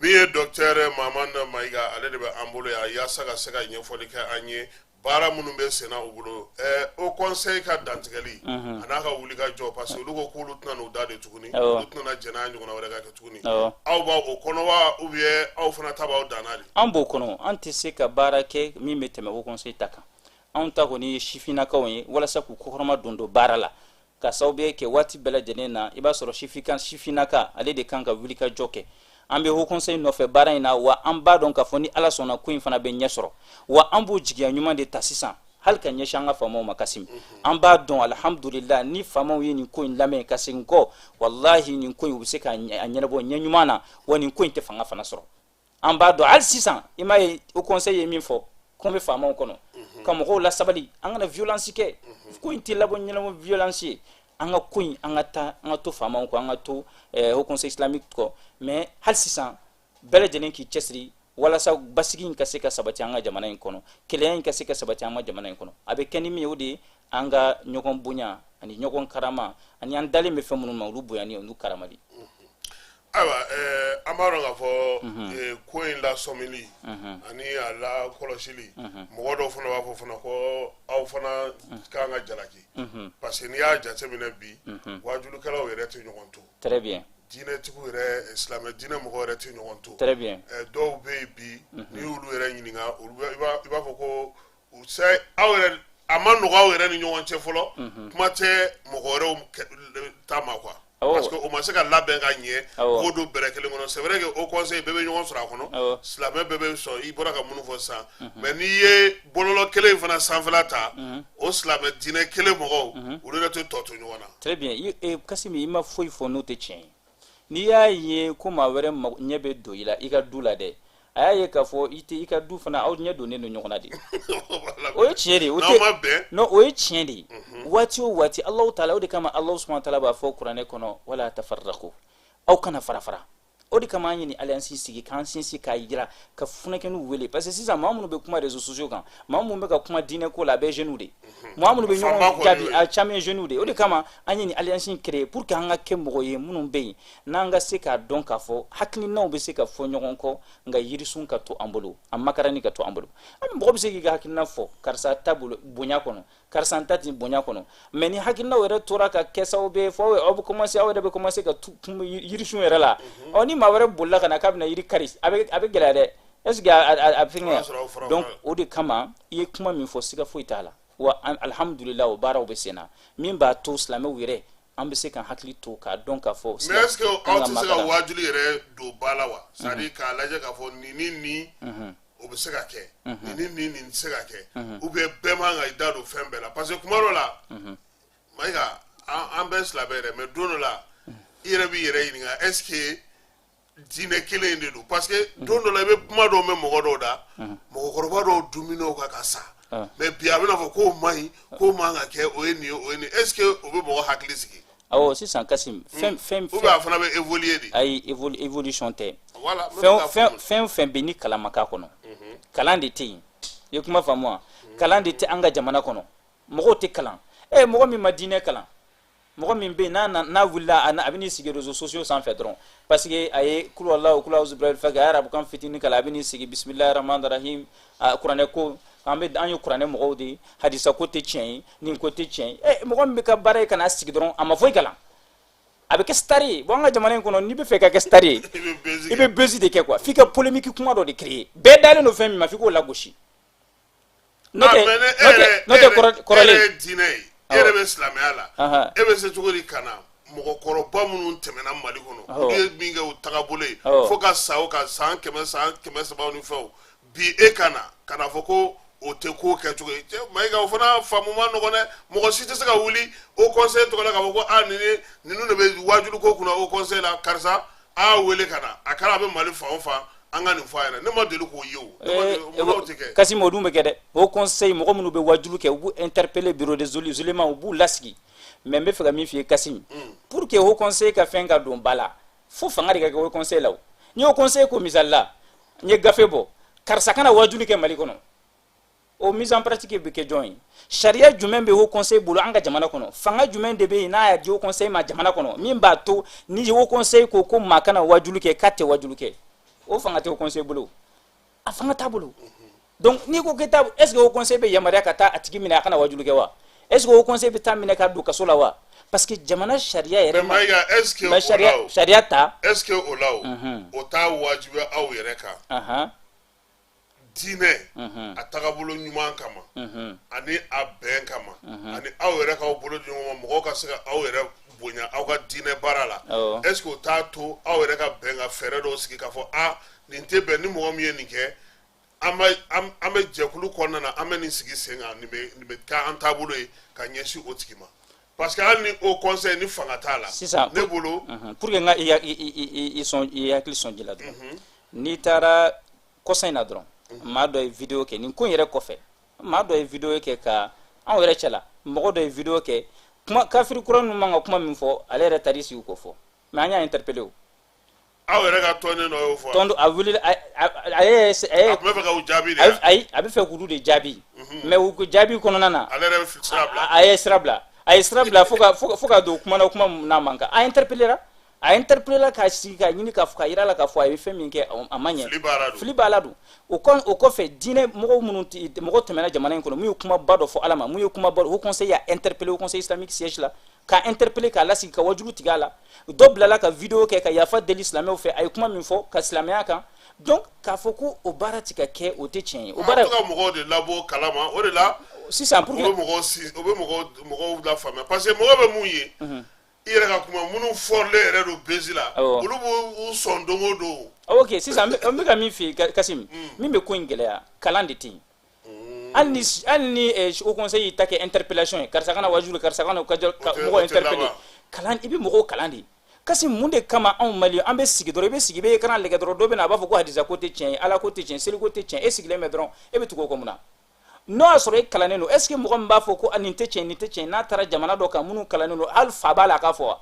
min ye docteur Mahamane Mayiga, ale de bɛ an bolo yan yaasa ka se ka ɲɛfɔli kɛ an ye baara minnu bɛ senna u bolo, haut conseil ka dantigɛli a n'a ka wuli ka jɔ, parce que olu ko k'olu tɛna n'u da de tuguni, olu tɛna jɛn n'a ɲɔgɔnna wɛrɛ ka kɛ tuguni. Aw b'a o kɔnɔ wa, ou bien aw fana ta b'aw danna de? An b'o kɔnɔ. An tɛ se ka baara kɛ min bɛ tɛmɛ haut conseil ta kan. Anw ta kɔni ye sifinnakaw ye, walasa k'u kɔkɔrɔma don don baara la, ka sababu kɛ waati bɛɛ lajɛlen na, i b'a sɔrɔ sifikan sifinnaka, ale de kan ka wuli ka jɔ kɛ. An bɛ haut conseil nɔfɛ baara in na, wa an b'a dɔn k'a fɔ ni Ala sɔnna, ko in fana bɛ ɲɛ sɔrɔ. Wa an b'o jigiya ɲuman de ta sisan hali ka ɲɛsin an ka faamaw ma. Kasim, an b'a dɔn, alhamdulillah, ni faamaw ye nin ko in lamɛn ka segin kɔ, wallahi, nin ko in, u bɛ se ka a ɲɛnabɔ ɲɛ ɲuman na, wa nin ko in tɛ fanga fana sɔrɔ. An b'a dɔn hali sisan, i m'a ye, haut conseil ye min fɔ ko n bɛ faamaw kɔnɔ ka mɔgɔw lasabali, an kana violence kɛ. Ko in tɛ labɔ ɲɛnabɔ violence ye. An ka ko in, an ka taa, an ka to faamaw kɔ, an ka to haut conseil islamique kɔ. Mais hali sisan, bɛɛ lajɛlen k'i cɛsiri walasa basigi in ka se ka sabati an ka jamana in kɔnɔ, kelenya in ka se ka sabati an ka jamana in kɔnɔ. A bɛ kɛ ni min ye, o de ye an ka ɲɔgɔn bonya ani ɲɔgɔn karama, ani an dalen bɛ fɛn minnu ma, olu bonyani, olu karamali. Ayiwa, an b'a dɔn k'a fɔ ko in lasɔmili ani a la kɔlɔsili, mɔgɔ dɔw fana b'a fɔ fana ko aw fana kan ka jalaki, parce que n'i y'a jateminɛ bi, wajulikɛlaw yɛrɛ tɛ ɲɔgɔn to. Très bien. Diinɛtigiw yɛrɛ, silamɛ diinɛ mɔgɔw yɛrɛ tɛ ɲɔgɔn to. Très bien. Dɔw bɛ yen bi, n'i y'olu yɛrɛ ɲininka, olu i b'a fɔ ko u sɛ aw yɛrɛ, a ma nɔgɔ aw yɛrɛ ni ɲɔgɔn cɛ fɔlɔ, kuma tɛ mɔgɔ wɛrɛw ta ma quoi. Parce que o ma se ka labɛn ka ɲɛ k'o don bɛrɛ kelen kɔnɔ. C'est vrai que haut conseil bɛɛ bɛ ɲɔgɔn sɔrɔ a kɔnɔ, silamɛ bɛɛ bɛ sɔn, i bɔra ka minnu fɔ sisan. Mais n'i ye bɔlɔlɔ kelen in fana sanfɛla ta, o silamɛ diinɛ kelen mɔgɔw, olu yɛrɛ tɛ tɔ to ɲɔgɔn na. Très bien, Kasimi, i ma foyi fɔ n'o tɛ tiɲɛ ye. N'i y'a ye ko maa wɛrɛ ɲɛ bɛ don i la i ka du la dɛ, a y'a ye k'a fɔ i tɛ i ka du fana, aw ɲɛ donnen don ɲɔgɔn na de. O ye tiɲɛ de ye, o tɛ non, o ye tiɲɛ de ye. Waati o waati, Alahu taala, o de kama Alahu subahana taala b'a fɔ kuranɛ kɔnɔ: wala tafarraku, aw kana fara fara. O de kama an ye nin alliance sigi k'an sinsin, k'a yira ka funakɛninw wele, parce que sisan maa minnu bɛ kuma réseaux sociaux kan, maa minnu bɛ ka kuma diinɛ ko la, a bɛɛ jeunes de ye. Maa minnu bɛ ɲɔgɔn jaabi, a caman ye jeunes de ye. O de kama an ye nin alliance in créer, pour que an ka kɛ mɔgɔ ye minnu bɛ yen n'an ka se k'a dɔn k'a fɔ hakilinaw bɛ se ka fɔ ɲɔgɔn kɔ, nka yirisun ka to an bolo, a makarani ka to an bolo. An mɔgɔ bɛ se k'i ka hakilina fɔ, karisa ta bolo bonya kɔnɔ, karisa ta ten bonya kɔnɔ. Mais ni hakilinaw yɛrɛ tora ka kɛ sababu ye fo aw bɛ commencer, aw yɛrɛ bɛ commencer ka yirisun yɛrɛ la, ɔ ni maa wɛrɛ bolila ka na k'a bɛna yiri kari, a bɛ gɛlɛya dɛ. Est ce que a fɛngɛ? Donc o de kama i ye kuma min fɔ, siga foyi t'a la. Wa alhamdulillah, o baaraw bɛ sen na min b'a to silamɛw yɛrɛ, an bɛ se ka hakili to k'a dɔn k'a fɔ. Mais est ce que aw tɛ se ka waajuli yɛrɛ don ba la wa? C'est à dire k'a lajɛ k'a fɔ nin ni nin, o bɛ se ka kɛ, nin ni nin, nin tɛ se ka kɛ, ou bien bɛɛ man ka i da don fɛn bɛɛ la? Parce que kuma dɔ la, Mayiga, an bɛɛ silamɛ yɛrɛ, mais don dɔ la i yɛrɛ b'i yɛrɛ ɲininka: est ce que diinɛ kelen in de don? Parce que don dɔ la, i bɛ kuma dɔw mɛn mɔgɔ dɔw da, mɔgɔkɔrɔba dɔw duminɛw kan ka sa, mais bi a bɛna fɔ k'o man ɲi, k'o man ka kɛ, o ye nin ye, o ye nin. Est ce que o bɛ mɔgɔ hakili sigi? Awɔ, sisan Kasim, fɛn fɛn Ou bien a fana bɛ évoluer de? Ayi, évolution tɛ. Fɛn fɛn fɛn fɛn bɛ ni kalan ma k'a kɔnɔ, kalan de tɛ yen. I ye kuma faamu wa? Kalan de tɛ an ka jamana kɔnɔ, mɔgɔw tɛ kalan. Ɛ, mɔgɔ min ma diinɛ kalan, mɔgɔ min bɛ yen n'a n'a wulila, a bɛ n'i sigi réseaux sociaux sanfɛ dɔrɔn, parce que a ye kulu Alahu, kulu awuzu birabili falaki, a ye arabukan fitinin kalan, a bɛ n'i sigi bisimilahi rahmani rahim, kuranɛ ko, an bɛ an ye kuranɛ mɔgɔw de ye, hadisa ko tɛ tiɲɛ ye, nin ko tɛ tiɲɛ ye. Ɛ, mɔgɔ min bɛ ka baara ye ka n'a sigi dɔrɔn, a ma foyi kalan, a bɛ kɛ star ye. Bon, an ka jamana in kɔnɔ, n'i bɛ fɛ ka kɛ star ye, i bɛ buzz de kɛ quoi. F'i ka polémique kuma dɔ de créer. Bɛɛ dalen don fɛn min ma, f'i k'o lagosi. N'o tɛ kɔrɔlen. E yɛrɛ ye diinɛ ye, e yɛrɛ bɛ silamɛya la, e bɛ se cogo di ka na mɔgɔkɔrɔba minnu tɛmɛna Mali kɔnɔ, olu ye min kɛ u tagabolo ye fo ka sa o ka san 100, san 300 ni fɛnw, bi e ka na ka na fɔ ko o tɛ ko kɛcogo ye? Cɛ Mayiga, o fana faamu ma nɔgɔn dɛ. Mɔgɔ si tɛ se ka wuli haut conseil tɔgɔ la k'a fɔ ko aa, nin ninnu de bɛ wajulu ko kunna haut conseil la, karisa a y'a wele ka na, a kɛra a bɛ Mali fan o fan, an ka nin fɔ a ɲɛna. Ne ma deli k'o ye o, munna o tɛ kɛ? Kassim, o dun bɛ kɛ dɛ. Haut conseil mɔgɔ minnu bɛ wajulu kɛ, u b'u interpeller, bureau des oulémas, u b'u lasigi. Mais n bɛ fɛ ka min f'i ye, Kassim, pour que haut conseil ka fɛn ka don ba la, fo fanga de ka kɛ haut conseil la. O ni haut conseil ko, misali la, n ye gafe bɔ, karisa kana wajulu kɛ Mali kɔnɔ, o mise en pratique bɛ kɛ jɔn ye? Sariya jumɛn bɛ haut conseil bolo an ka jamana kɔnɔ? Fanga jumɛn de bɛ yen n'a y'a di haut conseil ma jamana kɔnɔ, min b'a to ni haut conseil ko ko maa kana wajulu kɛ, k'a tɛ wajulu kɛ? O fanga tɛ haut conseil bolo, a fanga t'a bolo. Donc n'i ko k'e ta, est ce que haut conseil bɛ yamaruya ka taa a tigi minɛ a kana wajulu kɛ wa? Est ce que haut conseil bɛ taa minɛ k'a don kaso la wa? Parce que jamana sariya yɛrɛ ma, est ce que o la o sariya ta. Est ce que o la, o t'a wajibiya aw yɛrɛ kan, diinɛ a tagabolo ɲuman kama ani a bɛn kama, ani aw yɛrɛ k'aw bolo di ɲɔgɔn ma, mɔgɔw ka se ka aw yɛrɛ bonya aw ka diinɛ baara la? Est ce que o t'a to aw yɛrɛ ka bɛn ka fɛɛrɛ dɔw sigi k'a fɔ a nin tɛ bɛn, ni mɔgɔ min ye nin kɛ, an bɛ jɛkulu kɔnɔna na, an bɛ nin sigi sen kan, nin bɛ kɛ an taabolo ye ka ɲɛsin o tigi ma? Parce que hali ni haut conseil ni fanga t'a la. Sisan ne bolo. Pour que n ka i sɔn, i hakili sɔn ji la dɔrɔn, n'i taara kɔsa in na dɔrɔn, maa dɔ ye vidéo kɛ nin ko in yɛrɛ kɔfɛ, maa dɔ ye vidéo kɛ ka anw yɛrɛ cɛla, mɔgɔ dɔ ye vidéo kɛ kuma kafiri kura ninnu man ka kuma min fɔ, ale yɛrɛ taar'i sigi k'o fɔ. Mais an y'a interpellé o. Aw yɛrɛ ka tɔnden dɔ y'o fɔ? Tɔn dɔ a wulila, a ye a tun bɛ fɛ k'u jaabi de. Ayi, a bɛ fɛ k'olu de jaabi, mais u jaabi kɔnɔna na, ale yɛrɛ bɛ sira bila. A ye sira bila, a ye sira bila fo ka don kuma na, kuma n'a man kan. A interpellé la, a interpellé la k'a sigi k'a ɲini k'a fɔ k'a yira la k'a fɔ a ye fɛn min kɛ, a ma ɲɛ. Fili b'a la don. Fili b'a la don. O kɔfɛ, diinɛ mɔgɔw minnu, mɔgɔ tɛmɛna jamana in kɔnɔ, mun ye kumaba dɔ fɔ Ala ma, mun ye kumaba dɔ, haut conseil y'a interpellé, haut conseil islamique siège la, k'a interpellé, k'a lasigi, ka wajulu tigɛ a la. Dɔ bilala ka vidéo kɛ ka yafa deli silamɛw fɛ, a ye kuma min fɔ ka silamɛya kan. Donc k'a fɔ ko o baara ti ka kɛ, o tɛ tiɲɛ ye. O baara a bɛ to ka mɔgɔw de labɔ kalama, o de la. Sisan pour que o bɛ mɔgɔw si, o bɛ mɔgɔw lafaamuya, parce que mɔgɔ bɛ mun ye, I yɛrɛ ka kuma, minnu fɔrilen yɛrɛ don buzz la, olu b'u sɔn don o don. Ok, sisan an bɛ ka min f'i ye, Kasim, min bɛ ko in gɛlɛya, kalan de tɛ yen. Hali ni haut conseil y'i ta kɛ interpellation ye, karisa kana wajulu, karisa kana ka mɔgɔ interpeller, kalan, i bɛ mɔgɔw kalan de. Kasim, mun de kama anw Mali, an bɛ sigi dɔrɔn, i bɛ sigi, i bɛ écran lajɛ dɔrɔn, dɔ bɛ na, a b'a fɔ ko hadisa ko tɛ tiɲɛ ye, Ala ko tɛ tiɲɛ, seli ko tɛ tiɲɛ, e sigilen bɛ dɔrɔn, e bɛ tugu o kɔ mun na? N'o y'a sɔrɔ e kalannen don, est ce que mɔgɔ min b'a fɔ ko nin tɛ tiɲɛ, nin tɛ tiɲɛ, n'a taara jamana dɔ kan minnu kalannen don, hali fa b'a la a k'a fɔ wa?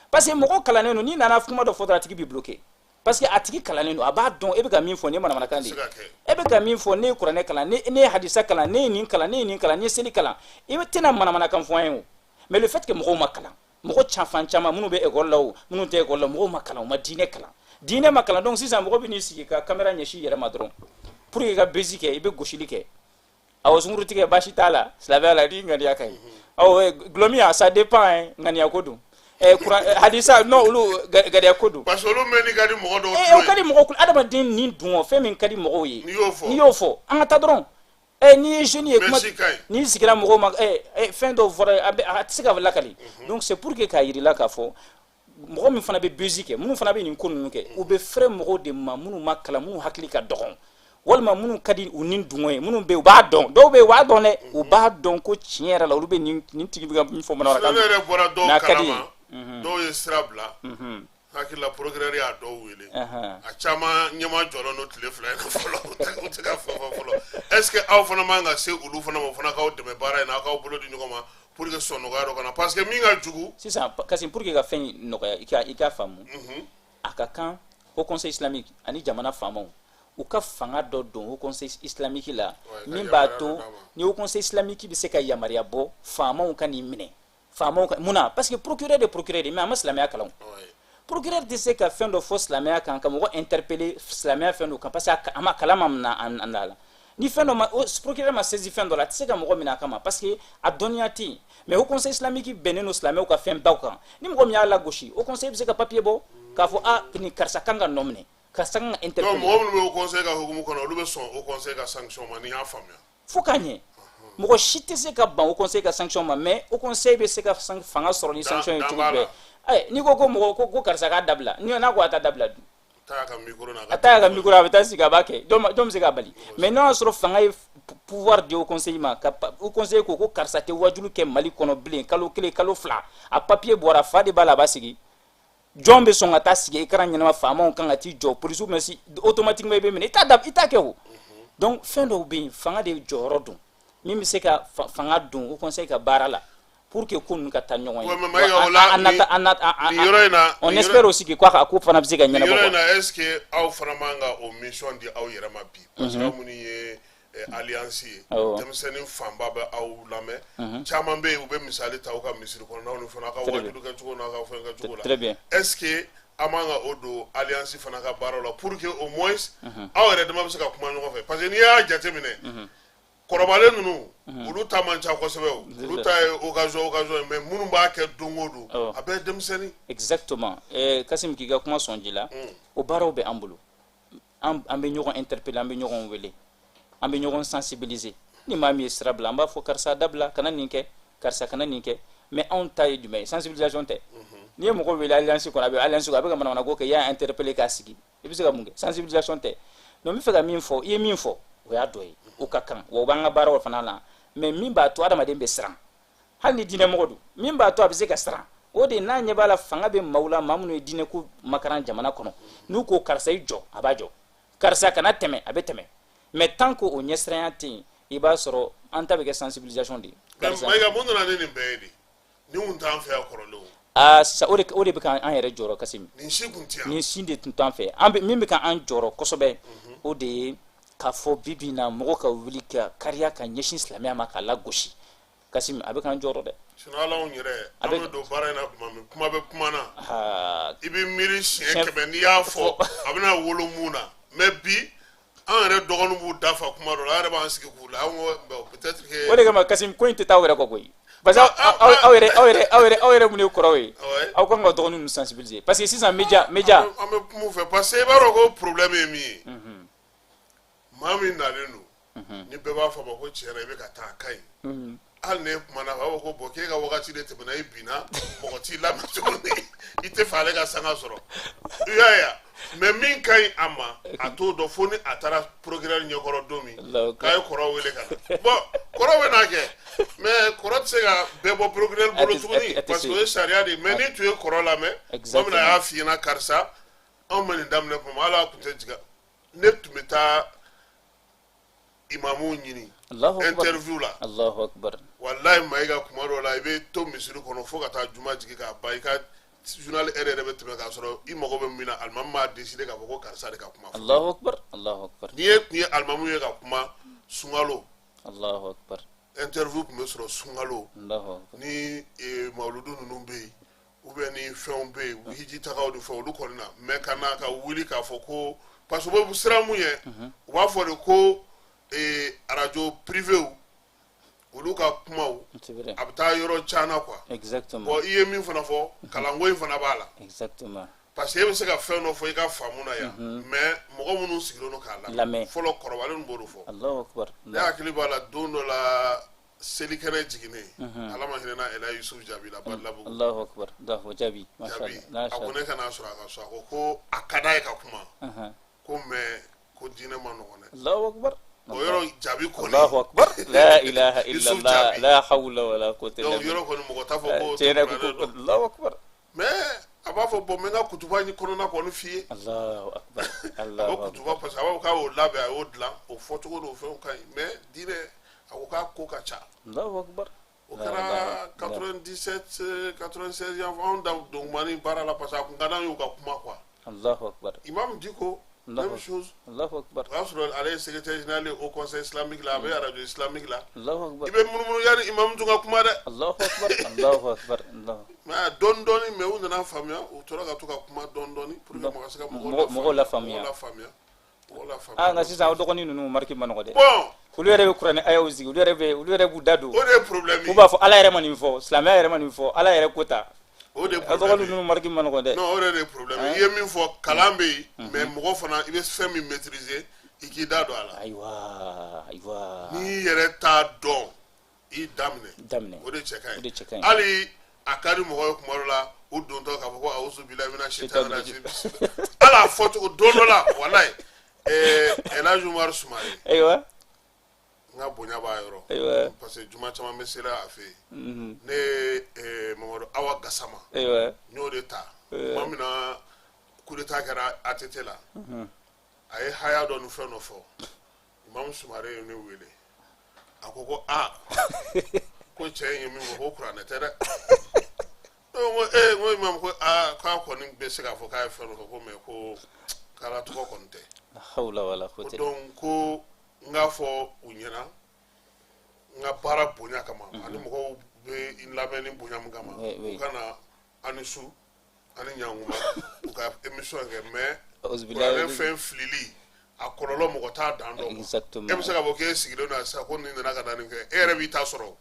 Parce que mɔgɔ kalannen don, n'i nana kuma dɔ fɔ dɔrɔn, a tigi b'i bloquer, parce que a tigi kalannen don, a b'a dɔn e bɛ ka min fɔ, nin ye manamanakan de ye. E bɛ ka min fɔ, ne ye kuranɛ kalan, ne ye hadisa kalan, ne ye nin kalan, ne ye nin kalan, ne ye seli kalan, i tɛna manamanakan fɔ an ye o. Mais le fait que mɔgɔw ma kalan, mɔgɔ fan caman minnu bɛ ekɔli la o, minnu tɛ ekɔli la, mɔgɔw ma kalan, u ma diinɛ kalan, diinɛ ma kalan. Donc sisan mɔgɔ bɛ n'i sigi ka caméra ɲɛsin i yɛrɛ ma dɔrɔn pour que i ka buzz kɛ, i bɛ gosili kɛ. Awɔ, sunguru tigɛ baasi t'a la silamɛya la n'i ŋaniya ka ɲi. Awɔ, gulɔmin, ça dépend hein, ŋaniya ko don. Kuran hadisa non, olu gariya ko don. Parce que olu mɛnni ka di mɔgɔ dɔw. O ka di mɔgɔw, adamaden ni dun fɛn min ka di mɔgɔw ye. N'i y'o fɔ. N'i y'o fɔ, an ka taa dɔrɔn. N'i ye jeune ye, kuma n'i sigira mɔgɔw ma, fɛn dɔw fɔra, a tɛ se ka lakali. Donc c'est pour que k'a yir'i la k'a fɔ mɔgɔ min fana bɛ buzz kɛ, minnu fana bɛ nin ko ninnu kɛ, u bɛ fɛrɛ mɔgɔw de ma minnu ma kalan, minnu hakili ka dɔgɔn, walima minnu ka di u ni dungɔ ye, minnu bɛ yen u b'a dɔn, dɔw bɛ yen u b'a dɔn dɛ, u b'a dɔn ko tiɲɛ yɛrɛ la olu bɛ nin tigi bɛ ka min fɔ manamanakan. Ne yɛrɛ bɔra dɔw kalama, dɔw ye sira bila. Hakili la, procureur y'a dɔw wele, a caman ɲɛma jɔlen don tile 2 in na fɔlɔ, u tɛ ka fɛn fɔ fɔlɔ. Est ce que aw fana man ka se olu fana ma, o fana k'aw dɛmɛ baara in na, aw k'aw bolo di ɲɔgɔn ma pour que sɔn nɔgɔya dɔ ka na? Parce que min ka jugu. Sisan Kasim, pour que ka fɛn in nɔgɔya, i ka faamu, a ka kan haut conseil islamique ani jamana faamaw, u ka fanga dɔ don haut conseil islamique la min b'a to ni haut conseil islamique bɛ se ka yamaruya bɔ faamaw ka nin minɛ, faamaw ka mun na? Parce que procureur de procureur de, mais a ma silamɛya kalan. Procureur tɛ se ka fɛn dɔ fɔ silamɛya kan, ka mɔgɔ interpeller silamɛya fɛn dɔ kan, parce que a ma kalan ma minɛ a la. Ni fɛn dɔ ma, procureur ma saisi fɛn dɔ la, a tɛ se ka mɔgɔ minɛ a kama, parce que a dɔnniya tɛ yen. Mais haut conseil islamique bɛnnen don silamɛw ka fɛn baw kan. Ni mɔgɔ min y'a lagosi, haut conseil bɛ se ka papier bɔ k'a fɔ a nin karisa kan ka nɔ minɛ, karisa kan ka interpeller. Donc mɔgɔ minnu bɛ haut conseil ka hukumu kɔnɔ, olu bɛ sɔn haut conseil ka sanction ma, ni y'a faamuya? Fo k'a ɲɛ, mɔgɔ si tɛ se ka ban haut conseil ka sanction ma, mais haut conseil bɛ se ka fanga sɔrɔ ni sanction ye cogo bɛɛ. N'i ko ko mɔgɔ ko karisa k'a dabila, n'a ko a ta dabila dun, a ta y'a ka micro, a bɛ taa sigi, a b'a kɛ, jɔn bɛ se k'a bali? Mais n'a y'a sɔrɔ fanga ye pouvoir di haut conseil ma, ka haut conseil ko karisa tɛ wajulu kɛ Mali kɔnɔ bilen kalo 1, kalo 2, a papier bɔra, fa de b'a la, a b'a sigi, jɔn bɛ sɔn ka taa sigi écran ɲɛnama? Faamaw kan ka t'i jɔ, polisiw bɛ si, automatiquement i bɛ minɛ, i t'a da, i t'a kɛ o. Donc fɛn dɔw bɛ yen, fanga de jɔyɔrɔ don min bɛ se ka fanga don haut conseil ka baara la pour que ko ninnu ka taa ɲɔgɔn ye. Nin yɔrɔ in na, on espère aussi que quoi, a ko fana bɛ se ka ɲɛnabɔ. Nin yɔrɔ in na, est ce que aw fana man ka o mission di aw yɛrɛ ma bi? Parce que aw minnu ye alliance ye, denmisɛnnin fanba bɛ aw lamɛn, caman bɛ yen, u bɛ misali ta aw ka misiri kɔnɔnaw ni fana, aw ka wajulu kɛcogo n'aw ka fɛn kɛcogo la. Très bien. Est ce que an man ka o don alliance fana ka baaraw la pour que au moins aw yɛrɛ dama bɛ se ka kuma ɲɔgɔn fɛ? Parce que n'i y'a jateminɛ, kɔrɔbalen ninnu, olu ta man ca kosɛbɛ, o olu ta ye occasion ye, mais minnu b'a kɛ don o don, a bɛɛ ye denmisɛnnin. Exactement. Kasim, k'i ka kuma sɔn ji la, o baaraw bɛ an bolo. An bɛ ɲɔgɔn interpeller, an bɛ ɲɔgɔn wele, an bɛ ɲɔgɔn sensibiliser. Ni maa min ye sira bila, an b'a fɔ karisa dabila, kana nin kɛ, karisa kana nin kɛ. Mais anw ta ye jumɛn ye? Sensibilisation tɛ. N'i ye mɔgɔ wele alliance kɔnɔ, a bɛ alliance kɔnɔ, a bɛ ka manamanako kɛ, i y'a interpeller k'a sigi, i bɛ se ka mun kɛ? Sensibilisation tɛ. Donc n bɛ fɛ ka min fɔ, i ye min fɔ, o y'a dɔ ye, o ka kan wa, o b'an ka baaraw fana la. Mais min b'a to adamaden bɛ siran, hali ni diinɛmɔgɔ don, min b'a to a bɛ se ka siran, o de n'a ɲɛ b'a la fanga bɛ maaw la, maa minnu ye diinɛ ko makaran jamana kɔnɔ, n'u ko karisa i jɔ, a b'a jɔ, karisa kana tɛmɛ, a bɛ tɛmɛ. Mais tant que o ɲɛsiranya tɛ yen, i b'a sɔrɔ an ta bɛ kɛ sensibilisation de ye. Mais Mayiga, mun nana ni nin bɛɛ ye de? Nin kun t'an fɛ yan kɔrɔlen o. Aa, sisan o de bɛ k'an yɛrɛ jɔrɔ, Kasim. Nin si kun tɛ yan. Nin si de tun t'an fɛ. An bɛ min bɛ k'an jɔrɔ kosɛbɛ, o de ye k'a fɔ bi bi in na, mɔgɔ ka wuli ka kariya ka ɲɛsin silamɛya ma k'a lagosi. Kasim, a bɛ k'an jɔrɔ dɛ. Sinon hali anw yɛrɛ, an bɛ don baara in na tuma min, kuma bɛ kuma na, i bɛ miiri siɲɛ 100 n'i y'a fɔ a bɛna wolo mun na. Mais bi, an yɛrɛ dɔgɔninw b'u da fa kuma dɔ la, an yɛrɛ b'an sigi k'u la, an ko bon, peut-être que. O de kama Kasim, ko in tɛ taa aw yɛrɛ kɔ koyi, parce que aw yɛrɛ mun ye kɔrɔw ye, aw kan ka dɔgɔninw ninnu sensibiliser, parce que sisan média. An bɛ kuma u fɛ, parce que i b'a dɔn ko problème ye min ye, maa min nalen don, ni bɛɛ b'a fɔ a ma ko tiɲɛ na i bɛ ka taa, a ka ɲi. Hali ne kumana, a b'a fɔ ko bon, k'e ka wagati de tɛmɛna, i binna, mɔgɔ t'i lamɛn tuguni, i tɛ fɛ ale ka sanga sɔrɔ, i y'a ye wa? Mais min ka ɲi a ma, a t'o dɔn fo ni a taara procureur ɲɛkɔrɔ don min k'a ye kɔrɔ wele ka na. Bon, kɔrɔ bɛ n'a kɛ, mais kɔrɔ tɛ se ka bɛɛ bɔ procureur bolo tuguni, parce que o ye sariya de ye. Mais n'i tun ye kɔrɔ lamɛn, tuma min na a y'a f'i ɲɛna, karisa, anw bɛ nin daminɛ tuma min, hali a tun tɛ jigin, ne tun bɛ taa imamuw ɲini interview la. Allahu akbar. Walayi Mayiga, kuma dɔ la i bɛ to misiri kɔnɔ fo ka taa juma jigin k'a ban, i ka journal heure yɛrɛ bɛ tɛmɛ k'a sɔrɔ i mago bɛ min na, alimami m'a décider k'a fɔ ko karisa de ka kuma fɔ. Allahu akbar, Allahu akbar. N'i ye tun ye alimamiw ye ka kuma sunkalo, Allahu akbar, interview tun bɛ sɔrɔ sunkalo Allahu akbar, ni mawuludu ninnu bɛ yen ou bien ni fɛnw bɛ yen, hiji tagaw ni fɛnw, olu kɔni na. Mais ka na ka wuli k'a fɔ ko, parce que u bɛ siran mun ye, u b'a fɔ de ko arajo privéw, olu ka kumaw a bɛ taa yɔrɔ jan na quoi. Bon, i ye min fana fɔ, kalanko in fana b'a la. Parce que e bɛ se ka fɛn dɔ fɔ i ka faamu na yan, mais mɔgɔ minnu sigilen don k'a lamɛn fɔlɔ, kɔrɔbalen b'o de fɔ. Allahu akbar. Ne hakili b'a la, don dɔ la, selikɛnɛ jiginnen, Ala ma hinɛ na Yusuf Jaabi la, Badilabugu. Allahu akbar, Allahu Jaabi. Jaabi, a ko ne ka n'a sɔrɔ a ka so, a ko ko a ka d'a ye ka kuma ko, mais ko diinɛ ma nɔgɔn dɛ. Allahu akbar. O yɔrɔ jaabi kɔni. Allahu akbar, la ilaha illallah, la hawla wala quwwata illa billah. Donc yɔrɔ kɔni, mɔgɔ t'a fɔ ko tiɲɛ ko Allahu akbar. Mais a b'a fɔ, bon, n bɛ n ka kutuba kɔnɔna kɔni f'i ye. Allahu akbar. A ko kutuba, parce que a b'a fɔ k'a y'o labɛn, a y'o dilan, o fɔcogo n'o fɛnw ka ɲi, mais diinɛ, a ko k'a ko ka ca. Allahu akbar. O kɛra 97, 96 yan, anw da dongumani baara la, parce que a kun ka d'an ye u ka kuma quoi. Allahu akbar. Imam Dicko, même chose. Allahu akbar. O y'a sɔrɔ ale ye secrétaire général ye au Conseil islamique la, a bɛ radio islamique la. Allahu akbar. I bɛ munumunu yanni imam tun ka kuma dɛ. Allahu akbar, Allahu akbar, Allahu. Mais dɔɔni dɔɔni, mais u nana faamuya, u tora ka to ka kuma dɔɔni dɔɔni pour que mɔgɔ ka se ka mɔgɔw lafaamuya. Mɔgɔw lafaamuya, mɔgɔw lafaamuya. Ah, nka sisan aw dɔgɔnin ninnu mariki ma nɔgɔ dɛ. Bon. Olu yɛrɛ bɛ kuranɛ ayaw sigi, olu yɛrɛ b'u da don. O de ye problème ye. U b'a fɔ Ala yɛrɛ ma nin fɔ, silamɛya yɛrɛ ma nin fɔ, Ala yɛrɛ ko ta. O de ye aw problème dɔgɔnin ninnu mariki ma nɔgɔ dɛ. Non, o de ye problème ye. I ye min fɔ, kalan bɛ yen, mais mɔgɔ fana, i bɛ fɛn min maîtriser, i k'i da don a la. Ayiwa, ayiwa. N'i yɛrɛ t'a dɔn, i daminɛ. Daminɛ. O de cɛ ka O de ɲi. cɛ ka ɲi. Hali a ka di mɔgɔ ye kuma dɔ la, u dontɔ k'a fɔ ko awuzu bilahi mina shaitani rajim, hali a fɔcogo don dɔ la, walayi, El Hadj Umar Sumare, n ka bonya b'a yɔrɔ, parce que juma caman bɛ sela a fɛ yen. Ne ye Mamadu Awa Gasama, n y'o de ta tuma min na coup d'état kɛra ATT la, a ye haya dɔ ni fɛn dɔ fɔ. Imam Sumare ye ne wele, a ko ko aa, ko cɛ in ye min fɔ, ko kuranɛ tɛ dɛ. Ne ko ee, n ko imam, ko aa, k'a kɔni bɛ se k'a fɔ k'a ye fɛn dɔ fɔ ko, mais ko k'Ala tɔgɔ kɔni tɛ. La hawla wala ko quwwata. Donc ko n k'a fɔ u ɲɛna, n ka baara bonya kama, ani mɔgɔw bɛ n lamɛn ni bonya min kama, u ka na ani su ani ɲankuma u ka émission kɛ, mais kuranɛ fɛn filili, a kɔlɔlɔ, mɔgɔ t'a dan dɔn quoi. E bɛ se k'a fɔ k'e sigilen don sisan ko nin nana ka na nin kɛ, e yɛrɛ b'i ta sɔrɔ.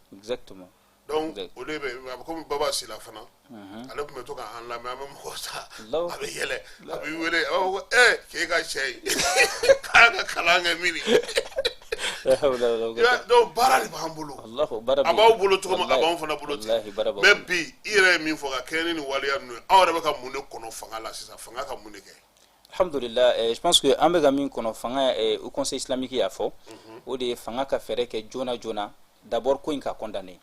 Donc o de bɛ a bɛ komi Baba Sila fana, ale tun bɛ to k'an lamɛn, an bɛ mɔgɔ ta, a bɛ yɛlɛ, a b'i wele, a b'a fɔ ko ee, k'e ka cɛ ye k'a ka kalan kɛ mini. Donc baara de b'an bolo, a b'aw bolo cogo min, a b'anw fana bolo ten. Mais bi, i yɛrɛ ye min fɔ ka kɛɲɛ ni nin waleya ninnu ye, aw yɛrɛ bɛ ka mun de kɔnɔ fanga la sisan? Fanga ka mun de kɛ? Alhamdulillah, je pense que an bɛ ka min kɔnɔ fanga, au Conseil islamique y'a fɔ, o de ye fanga ka fɛɛrɛ kɛ joona joona. D'abord, ko in ka condamner,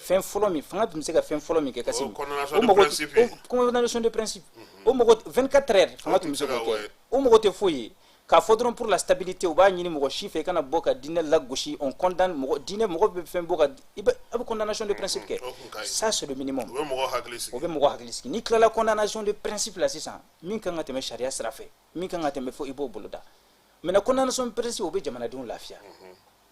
fɛn fɔlɔ min fanga tun bɛ se ka fɛn fɔlɔ min kɛ, kasi O condamnation de principe ye. Condamnation de principe, o mɔgɔ 24 heures fanga tun bɛ se k'o kɛ, o mɔgɔ tɛ foyi ye k'a fɔ dɔrɔn pour la stabilité, u b'a ɲini mɔgɔ si fɛ i kana bɔ ka diinɛ lagosi. On condamne, mɔgɔ diinɛ mɔgɔ bɛ fɛn bɔ ka i bɛ, a bɛ condamnation de principe kɛ. O kun ka ɲi. Ça, c'est le minimum. U bɛ mɔgɔ hakili sigi. O bɛ mɔgɔ hakili sigi. N'i tilala condamnation de principe la sisan, min kan ka tɛmɛ sariya sira fɛ, min kan ka tɛmɛ fo i b'o boloda. Maintenant, condamnation de principe, o bɛ jamanadenw lafiya.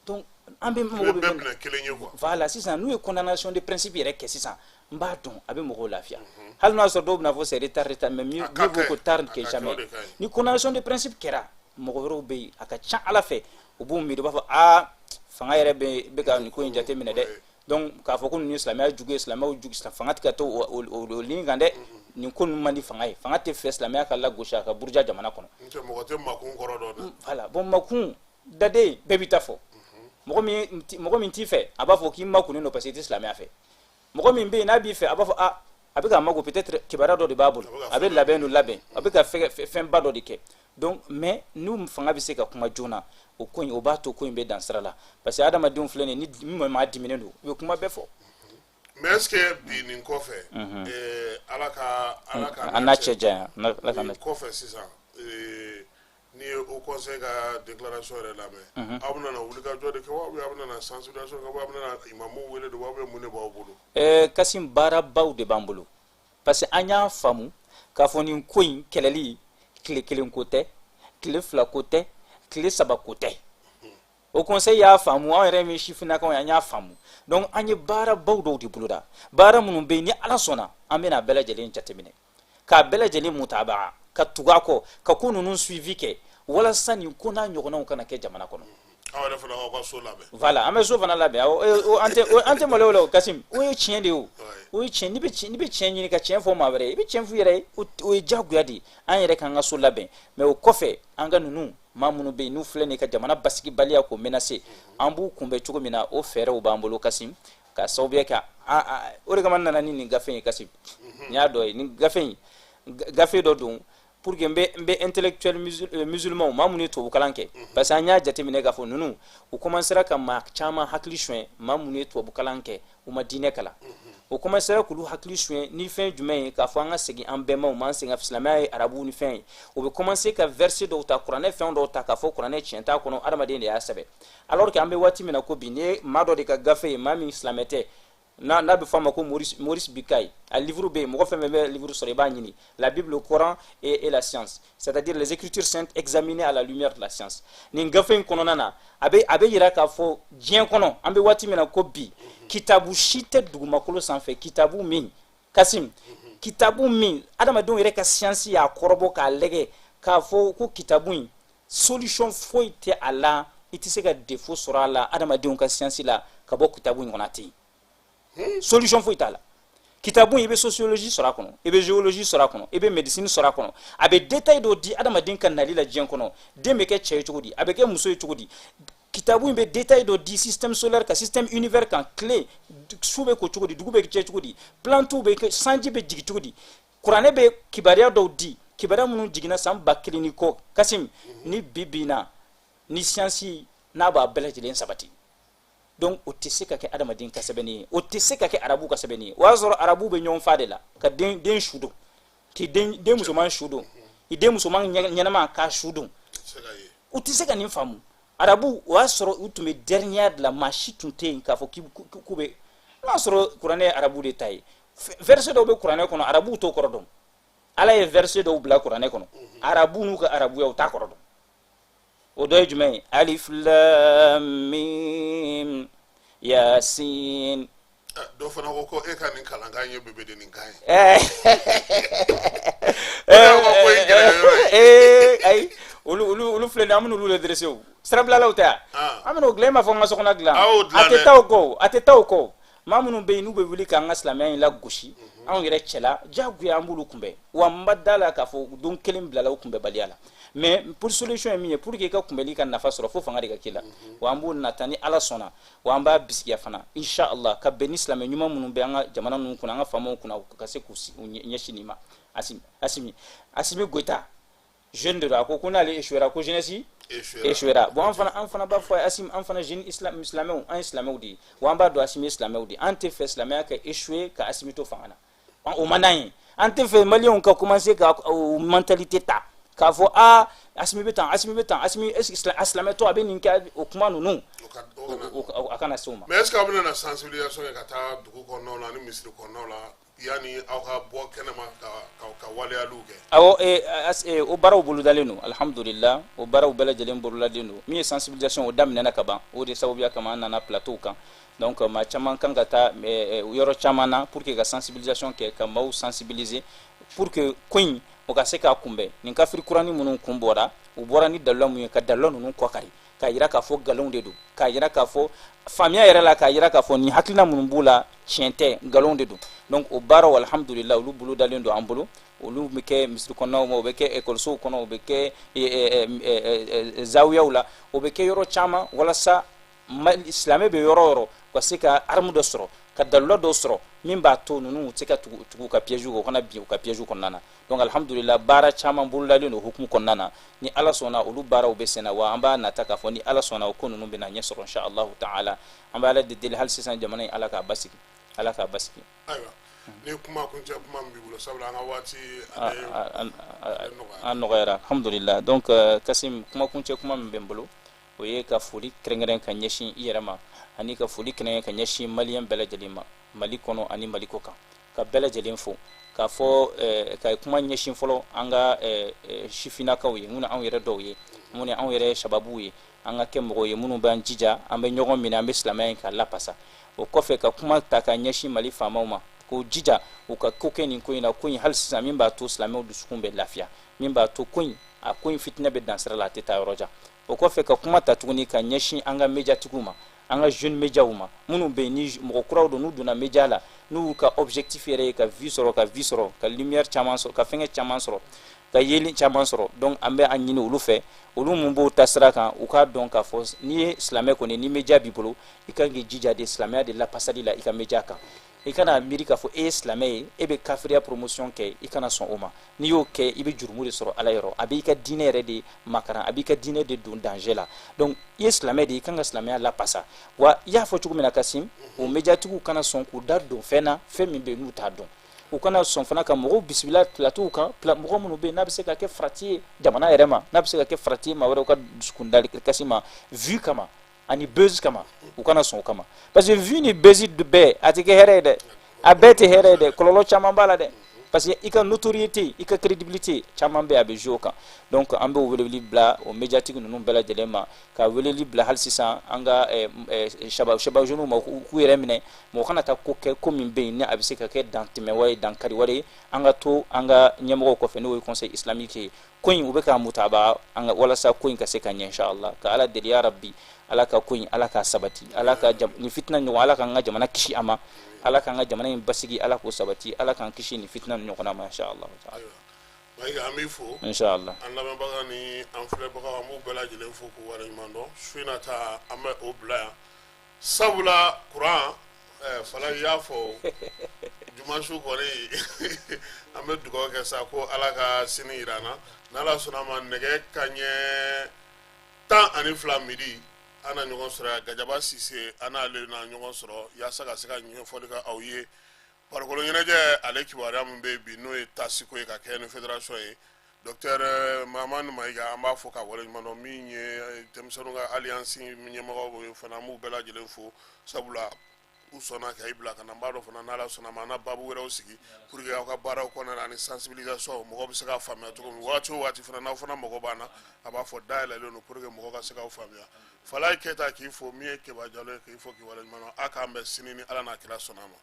Donc an bɛ i mɔgɔ bɛ bɛ bɛɛ min minɛ kelen ye quoi. Voilà, sisan n'u ye condamnation de principe yɛrɛ kɛ sisan, n b'a dɔn a bɛ mɔgɔw lafiya, hali n'o y'a sɔrɔ dɔw bɛna fɔ c'est retard, retard, mais mieux A ka mieux vaut kɛ. que tard A que ka kɛ, jamais. O de ka ɲi. Ni condamnation de principe kɛra, mɔgɔ wɛrɛw bɛ yen, a ka ca Ala fɛ, u b'u miiri, u b'a fɔ aa, fanga yɛrɛ bɛ ka nin ko in jateminɛ dɛ. Donc k'a fɔ ko ninnu ye silamɛya jugu ye, silamɛw jugu, fanga tɛ ka to o ligne kan dɛ. Nin ko ninnu man di fanga ye, fanga tɛ fɛ silamɛya ka lagosi, a ka buruja jamana kɔnɔ. N tɛ mɔgɔ tɛ makun kɔrɔ dɔn dɛ. Voilà, bon, makun daden bɛɛ b'i ta fɔ. Mɔgɔ min t'i fɛ, a b'a fɔ k'i makunnen don parce que i tɛ silamɛya fɛ. Mɔgɔ min bɛ yen n'a b'i fɛ, a b'a fɔ a a bɛ k'a makun, peut-être kibaruya dɔ de b'a bolo, a bɛ labɛn dɔ labɛn, a bɛ ka fɛnba dɔ de kɛ. Donc mais n'u fanga bɛ se ka kuma joona, o ko in, o b'a to ko in bɛ dan sira la, parce que adamadenw filɛ nin ye, ni maa diminen don, u bɛ kuma bɛɛ fɔ. Mais est ce que bi nin kɔfɛ, Ala ka An n'a cɛ janya, Ala ka nin kɔfɛ sisan, n'i ye Haut Conseil ka déclaration yɛrɛ lamɛn, aw bɛna na wulikajɔ de kɛ wa, ou bien aw bɛna na sensibilisation kɛ wa, aw bɛna na imamuw wele de wa, ou bien mun de b'aw bolo? Kasim, baarabaw de b'an bolo, parce que an y'a faamu k'a fɔ nin ko in kɛlɛli, tile kelen ko tɛ, tile 2 ko tɛ, tile 3 ko tɛ. Haut Conseil y'a faamu, anw yɛrɛ min sifinnakaw ye, an y'a faamu. Donc an ye baarabaw dɔw de boloda, baara minnu bɛ yen, ni Ala sɔnna, an bɛna a bɛɛ lajɛlen jateminɛ, k'a bɛɛ lajɛlen mutabaga, ka tugu a kɔ, ka ko ninnu suivi kɛ, walasa nin ko n'a ɲɔgɔnnaw kana kɛ jamana kɔnɔ. Aw yɛrɛ fana k'aw ka so labɛn. Voilà, an bɛ so fana labɛn. Awɔ, an tɛ maloya o la. O Kasim, o ye tiɲɛ de ye. O o ye tiɲɛ. N'i bɛ tiɲɛ ɲini ka tiɲɛ fɔ maa wɛrɛ ye, i bɛ tiɲɛ f'u yɛrɛ ye. O ye diyagoya de ye, an yɛrɛ k'an ka so labɛn. Mais o kɔfɛ, an ka ninnu maa minnu bɛ yen, n'u filɛ nin ye ka jamana basigibaliya k'o menacer, an b'u kunbɛn cogo min na, o fɛɛrɛw b'an bolo, Kasim, ka sababuya kɛ o de kama n nana ni nin gafe in ye. Kasim, nin y'a dɔ ye. Nin gafe in, gafe dɔ don pour que n bɛ intellectuel musulman, maa minnu ye tubabukalan kɛ, parce que an y'a jateminɛ k'a fɔ ninnu, u commencera ka maa caman hakili suɲɛ. Maa minnu ye tubabukalan kɛ, u ma diinɛ kalan, o commencera k'olu hakili suɲɛ ni fɛn jumɛn ye? K'a fɔ an ka segin an bɛnbaw ma, an segin ka silamɛya ye arabu ni fɛn ye. U bɛ commencer ka verset dɔw ta, kuranɛ fɛn dɔw ta, k'a fɔ kuranɛ tiɲɛ t'a kɔnɔ, adamaden de y'a sɛbɛn, alors que an bɛ waati min na ko bi, ni ye maa dɔ de ka gafe ye, maa min silamɛ tɛ, n'a bɛ fɔ a ma ko Maurice Bucaille, a livre bɛ yen, mɔgɔ fɛn fɛn bɛ livre sɔrɔ, i b'a ɲini, La Bible, le Coran et la science, c'est-à-dire les Écritures saintes examinées à la lumière de la science. Nin gafe in kɔnɔna na, a bɛ yira k'a fɔ diɲɛ kɔnɔ, an bɛ waati min na ko bi, kitabu si tɛ dugumakolo sanfɛ, kitabu min, Kasim, kitabu min adamadenw yɛrɛ ka science y'a kɔrɔbɔ k'a lajɛ k'a fɔ ko kitabu in, solution foyi tɛ a la, i tɛ se ka défaut sɔrɔ a la adamadenw ka science la ka bɔ kitabu in kɔnɔ, a tɛ yen. Solution foyi t'a la. Kitabu in, i bɛ sociologie sɔrɔ a kɔnɔ, i bɛ géologie sɔrɔ a kɔnɔ, i bɛ médecine sɔrɔ a kɔnɔ. A bɛ détail dɔ di adamaden ka nali la diɲɛ kɔnɔ, den bɛ kɛ cɛ ye cogo di, a bɛ kɛ muso ye cogo di. Kitabu in bɛ détail dɔ di système solaire kan, système univers kan, tile su bɛ ko cogo di, dugu bɛ jɛ cogo di, plantes bɛ kɛ, sanji bɛ jigin cogo di. Kuranɛ bɛ kibaruya dɔw di, kibaruya minnu jiginna san 1000 ni kɔ, Kasim, ni bi bi in na, ni science n'a b'a bɛɛ lajɛlen sabati. Donc o tɛ se ka kɛ adamaden ka sɛbɛnni ye, o tɛ se ka kɛ arabu ka sɛbɛnni ye. O y'a sɔrɔ arabu bɛ ɲɔgɔn fa de la, ka den su don, k'i den musoman su don, i den musoman ɲɛnama k'a su don. Se ka ye. U tɛ se ka nin faamu. Arabu, o y'a sɔrɔ u tun bɛ dernier de la, maa si tun tɛ yen k'a fɔ k'u bɛ, n'o y'a sɔrɔ kuranɛ ye arabu de ta ye. Verset dɔw bɛ kuranɛ kɔnɔ, arabuw t'o kɔrɔ dɔn. Ala ye verset dɔw bila kuranɛ kɔnɔ, arabu n'u ka arabuya, u t'a kɔrɔ dɔn. O dɔ ye jumɛn ye? Alif lam mim yasin. Dɔ fana ko e ka nin kalankan ye bébé nin kan ye. Ko in gɛlɛya yɔrɔ ye. Ayi, olu filɛ nin ye, an bɛna olu redresser. O sirabilalaw tɛ yan. An bɛna o dilan. E m'a fɔ n ka sokɔnɔ dilan. A y'o dilan A tɛ dɛ. taa o kɔ o, a tɛ taa o kɔ o. Maa minnu bɛ yen, n'u bɛ wuli k'an ka silamɛya in lagosi anw yɛrɛ cɛla, diyagoya an b'olu kunbɛn. Wa n ba da la k'a fɔ don kelen bilala o kunbɛnbaliya la. Mais pour solution ye min ye, pour que i ka kunbɛli ka nafa sɔrɔ, fo fanga de ka k'i la. Wa an b'o nata ni Ala sɔnna, wa an b'a bisigiya fana, inshallah, ka bɛn ni silamɛ ɲuman minnu bɛ an ka jamana ninnu kunna, an ka faamaw kunna, ka se k'u ɲɛsin nin ma. Asimi Goïta, jeune de don, a ko ko n'ale échouera, ko jeunesse échouera. Échouera. Bon, an fana b'a fɔ Asimi, an fana jeune islam silamɛw, an ye silamɛw de ye, wa an b'a dɔn Asimi ye silamɛw de ye. An tɛ fɛ silamɛya ka échouer ka Asimi to fanga na. O man d'an ye. An tɛ fɛ maliyɛnw ka commencer ka o mentalité ta k'a fɔ aa, Asimi bɛ tan, Asimi bɛ tan, Asimi est ce que a silamɛtɔ a bɛ nin kɛ, o kuma ninnu. O kana A kana se o ma. Mais est ce que aw bɛna na sensibilisation kɛ ka taa dugu kɔnɔnaw la ani misiri kɔnɔnaw la yanni aw ka bɔ kɛnɛma ka waleyaliw kɛ? Awɔ, o baaraw bolodalen don, alhamdulillah, o baaraw bɛɛ lajɛlen bolodalen don. Min ye sensibilisation, o daminɛna ka ban. O de sababuya kama an nana plateau kan. Donc maa caman kan ka taa yɔrɔ caman na pour que ka sensibilisation kɛ, ka maaw sensibiliser pour que ko in, o ka se k'a kunbɛn. Nin kafiri kurani minnu kun bɔra, u bɔra ni dalila mun ye, ka dalila ninnu kɔkari, k'a yira k'a fɔ nkalonw de don, k'a yira k'a fɔ faamuya yɛrɛ la, k'a yira k'a fɔ nin hakilina minnu b'u la, tiɲɛ tɛ, nkalonw de don. Donc o baaraw, alhamdulillah, olu bolo dalen don an bolo. Olu bɛ kɛ misiri kɔnɔnaw ma, o bɛ kɛ ekɔlisow kɔnɔ, o bɛ kɛ zawiyaw la, o bɛ kɛ yɔrɔ caman walasa Silamɛ bɛ yɔrɔ o yɔrɔ, u ka se ka arme dɔ sɔrɔ, ka dalula dɔ sɔrɔ min b'a to ninnu tɛ se ka tugu tugu u ka piège kɔ, u kana bin u ka piège kɔnɔna na. Donc alhamdulillah, baara caman bolodalen don hukumu kɔnɔna na. Ni Ala sɔnna, olu baaraw bɛ senna wa an b'a nata k'a fɔ ni Ala sɔnna, o ko ninnu bɛna ɲɛ sɔrɔ, insha Allahu ta'ala. An bɛ Ala de deli hali sisan, jamana in, Ala k'a basigi, Ala k'a basigi. Ayiwa, ni kuma kuncɛ kuma min b'i bolo, sabula an ka waati an nɔgɔyara, alhamdulillah. Donc Kasim, kuma kuncɛ kuma min bɛ n bolo, o ye ka foli kɛrɛnkɛrɛn ka ɲɛsin i yɛrɛ ma, ani ka foli kɛrɛnkɛrɛn ka ɲɛsin Maliyɛn bɛɛ lajɛlen ma, Mali kɔnɔ ani Mali kɔ kan, ka bɛɛ lajɛlen fo, k'a fɔ ka kuma ɲɛsin fɔlɔ an ka sifinnakaw ye, minnu anw yɛrɛ dɔw ye, minnu anw yɛrɛ sababuw ye, an ka kɛ mɔgɔw ye minnu b'an jija, an bɛ ɲɔgɔn minɛ, an bɛ silamɛya in ka lapasa. O kɔfɛ, ka kuma ta ka ɲɛsin Mali faamaw ma, k'o jija u ka ko kɛ nin ko in na, ko in hali sisan, min b'a to silamɛw dusukun bɛ lafiya, min b'a to ko in, a ko in fitinɛ bɛ dan sira la, a tɛ taa yɔrɔ jan. O kɔfɛ, ka kuma ta tuguni ka ɲɛsin an ka médiatigiw ma, an ka jeune médiaw ma, minnu bɛ yen ni mɔgɔ kuraw don, n'u donna média la, n'u ka objectif yɛrɛ ye ka vue sɔrɔ, ka vie sɔrɔ, ka lumière caman sɔrɔ, ka fɛngɛ caman sɔrɔ, ka yeli caman sɔrɔ. Donc an bɛ an ɲini olu fɛ, olu mun b'o ta sira kan, u k'a dɔn k'a fɔ n'i ye silamɛ kɔni, ni média b'i bolo, i kan k'i jija de silamɛya de lapasali la i ka média kan. I kana miiri k'a fɔ e ye silamɛ ye, e bɛ kafiriya promotion kɛ. I kana sɔn o ma. N'i y'o kɛ, i bɛ jurumu de sɔrɔ Ala yɔrɔ. A b'i ka diinɛ yɛrɛ de makaran, a b'i ka diinɛ de don danger la. Donc i ye silamɛ de ye, i kan ka silamɛya lapasa. Wa i y'a fɔ cogo min na, Kasim, o médiatigiw kana sɔn k'u da don fɛn na, fɛn min bɛ yen n'u t'a dɔn. U kana sɔn fana ka mɔgɔw bisimila plateau kan, mɔgɔ minnu bɛ yen n'a bɛ se ka kɛ farati ye jamana yɛrɛ ma, n'a bɛ se ka kɛ farati ye maa wɛrɛw ka dusukun dali kasi ma, vue kama ani buzz kama. U kana sɔn o kama, parce que vue ni buzz bɛɛ a tɛ kɛ hɛrɛ ye dɛ, a bɛɛ tɛ hɛrɛ ye dɛ, kɔlɔlɔ caman b'a la dɛ, parce que i ka notoriété, i ka crédibilité caman bɛ, a bɛ jouer o kan. Donc an bɛ weleli bila o médiatique ninnu bɛɛ lajɛlen ma, ka weleli bila hali sisan an ka saba jeunes ma, k'u yɛrɛ minɛ, mɔgɔ kana taa ko kɛ, ko min bɛ yen ni a bɛ se ka kɛ dantɛmɛ wale, dankari wale ye. An ka to an ka ɲɛmɔgɔw kɔfɛ, n'o ye Conseil islamique ye. Ko in, u bɛ k'a mutaba an ka, walasa ko in ka se ka ɲɛ, inshallah. Ka Ala deli, ya Rabbi, Ala ka ko in, Ala k'a sabati, Ala ka nin fitina ɲɔgɔn, Ala k'an ka jamana kisi a ma, Ala k'an ka jamana in basigi, Ala k'o sabati, Ala k'an kisi nin fitina ɲɔgɔnna ma, inshallah. Mayiga, an b'i fo. Inshallah. An lamɛnbaga ni an filɛbagaw, an b'u bɛɛ lajɛlen fo k'u waleɲuman dɔn. Su in na ta, an bɛ o bila yan, sabula kuran fala i y'a fɔ jumasu kɔni, an bɛ dugawu kɛ sa ko Ala ka sini yira an na. N'Ala sɔnna a ma, nɛgɛ kanɲɛ 12 midi, an na ɲɔgɔn sɔrɔ yan. Gajaba Sise, an n'ale na ɲɔgɔn sɔrɔ yaasa ka se ka ɲɛfɔli kɛ aw ye farikolo ɲɛnajɛ ale kibaruya min bɛ bi, n'o ye tasiko ye ka kɛ ni fédération ye. Docteur Mahamani Mayiga, an b'a fɔ ka waleɲuman dɔn. Min ye denmisɛnninw ka alliance ɲɛmɔgɔw ye fana, an b'u bɛɛ lajɛlen fo, sabula u sɔnna ka i bila ka na. N b'a dɔn fana, n'Ala sɔnna ma, an na baabu wɛrɛw sigi pour que aw ka baaraw kɔnɔna na ani sensibilisation, mɔgɔw bɛ se k'a faamuya cogo min. Waati o waati fana, n'aw fana mago b'an na, a b'a fɔ dayɛlɛlen don pour que mɔgɔw ka se k'aw faamuya. Falaye Keyita, k'i fo. Min ye Keba Jalo ye, k'i fo k'i waleɲuman dɔn. A k'an bɛn sini ni Ala n'a kira sɔnna a ma.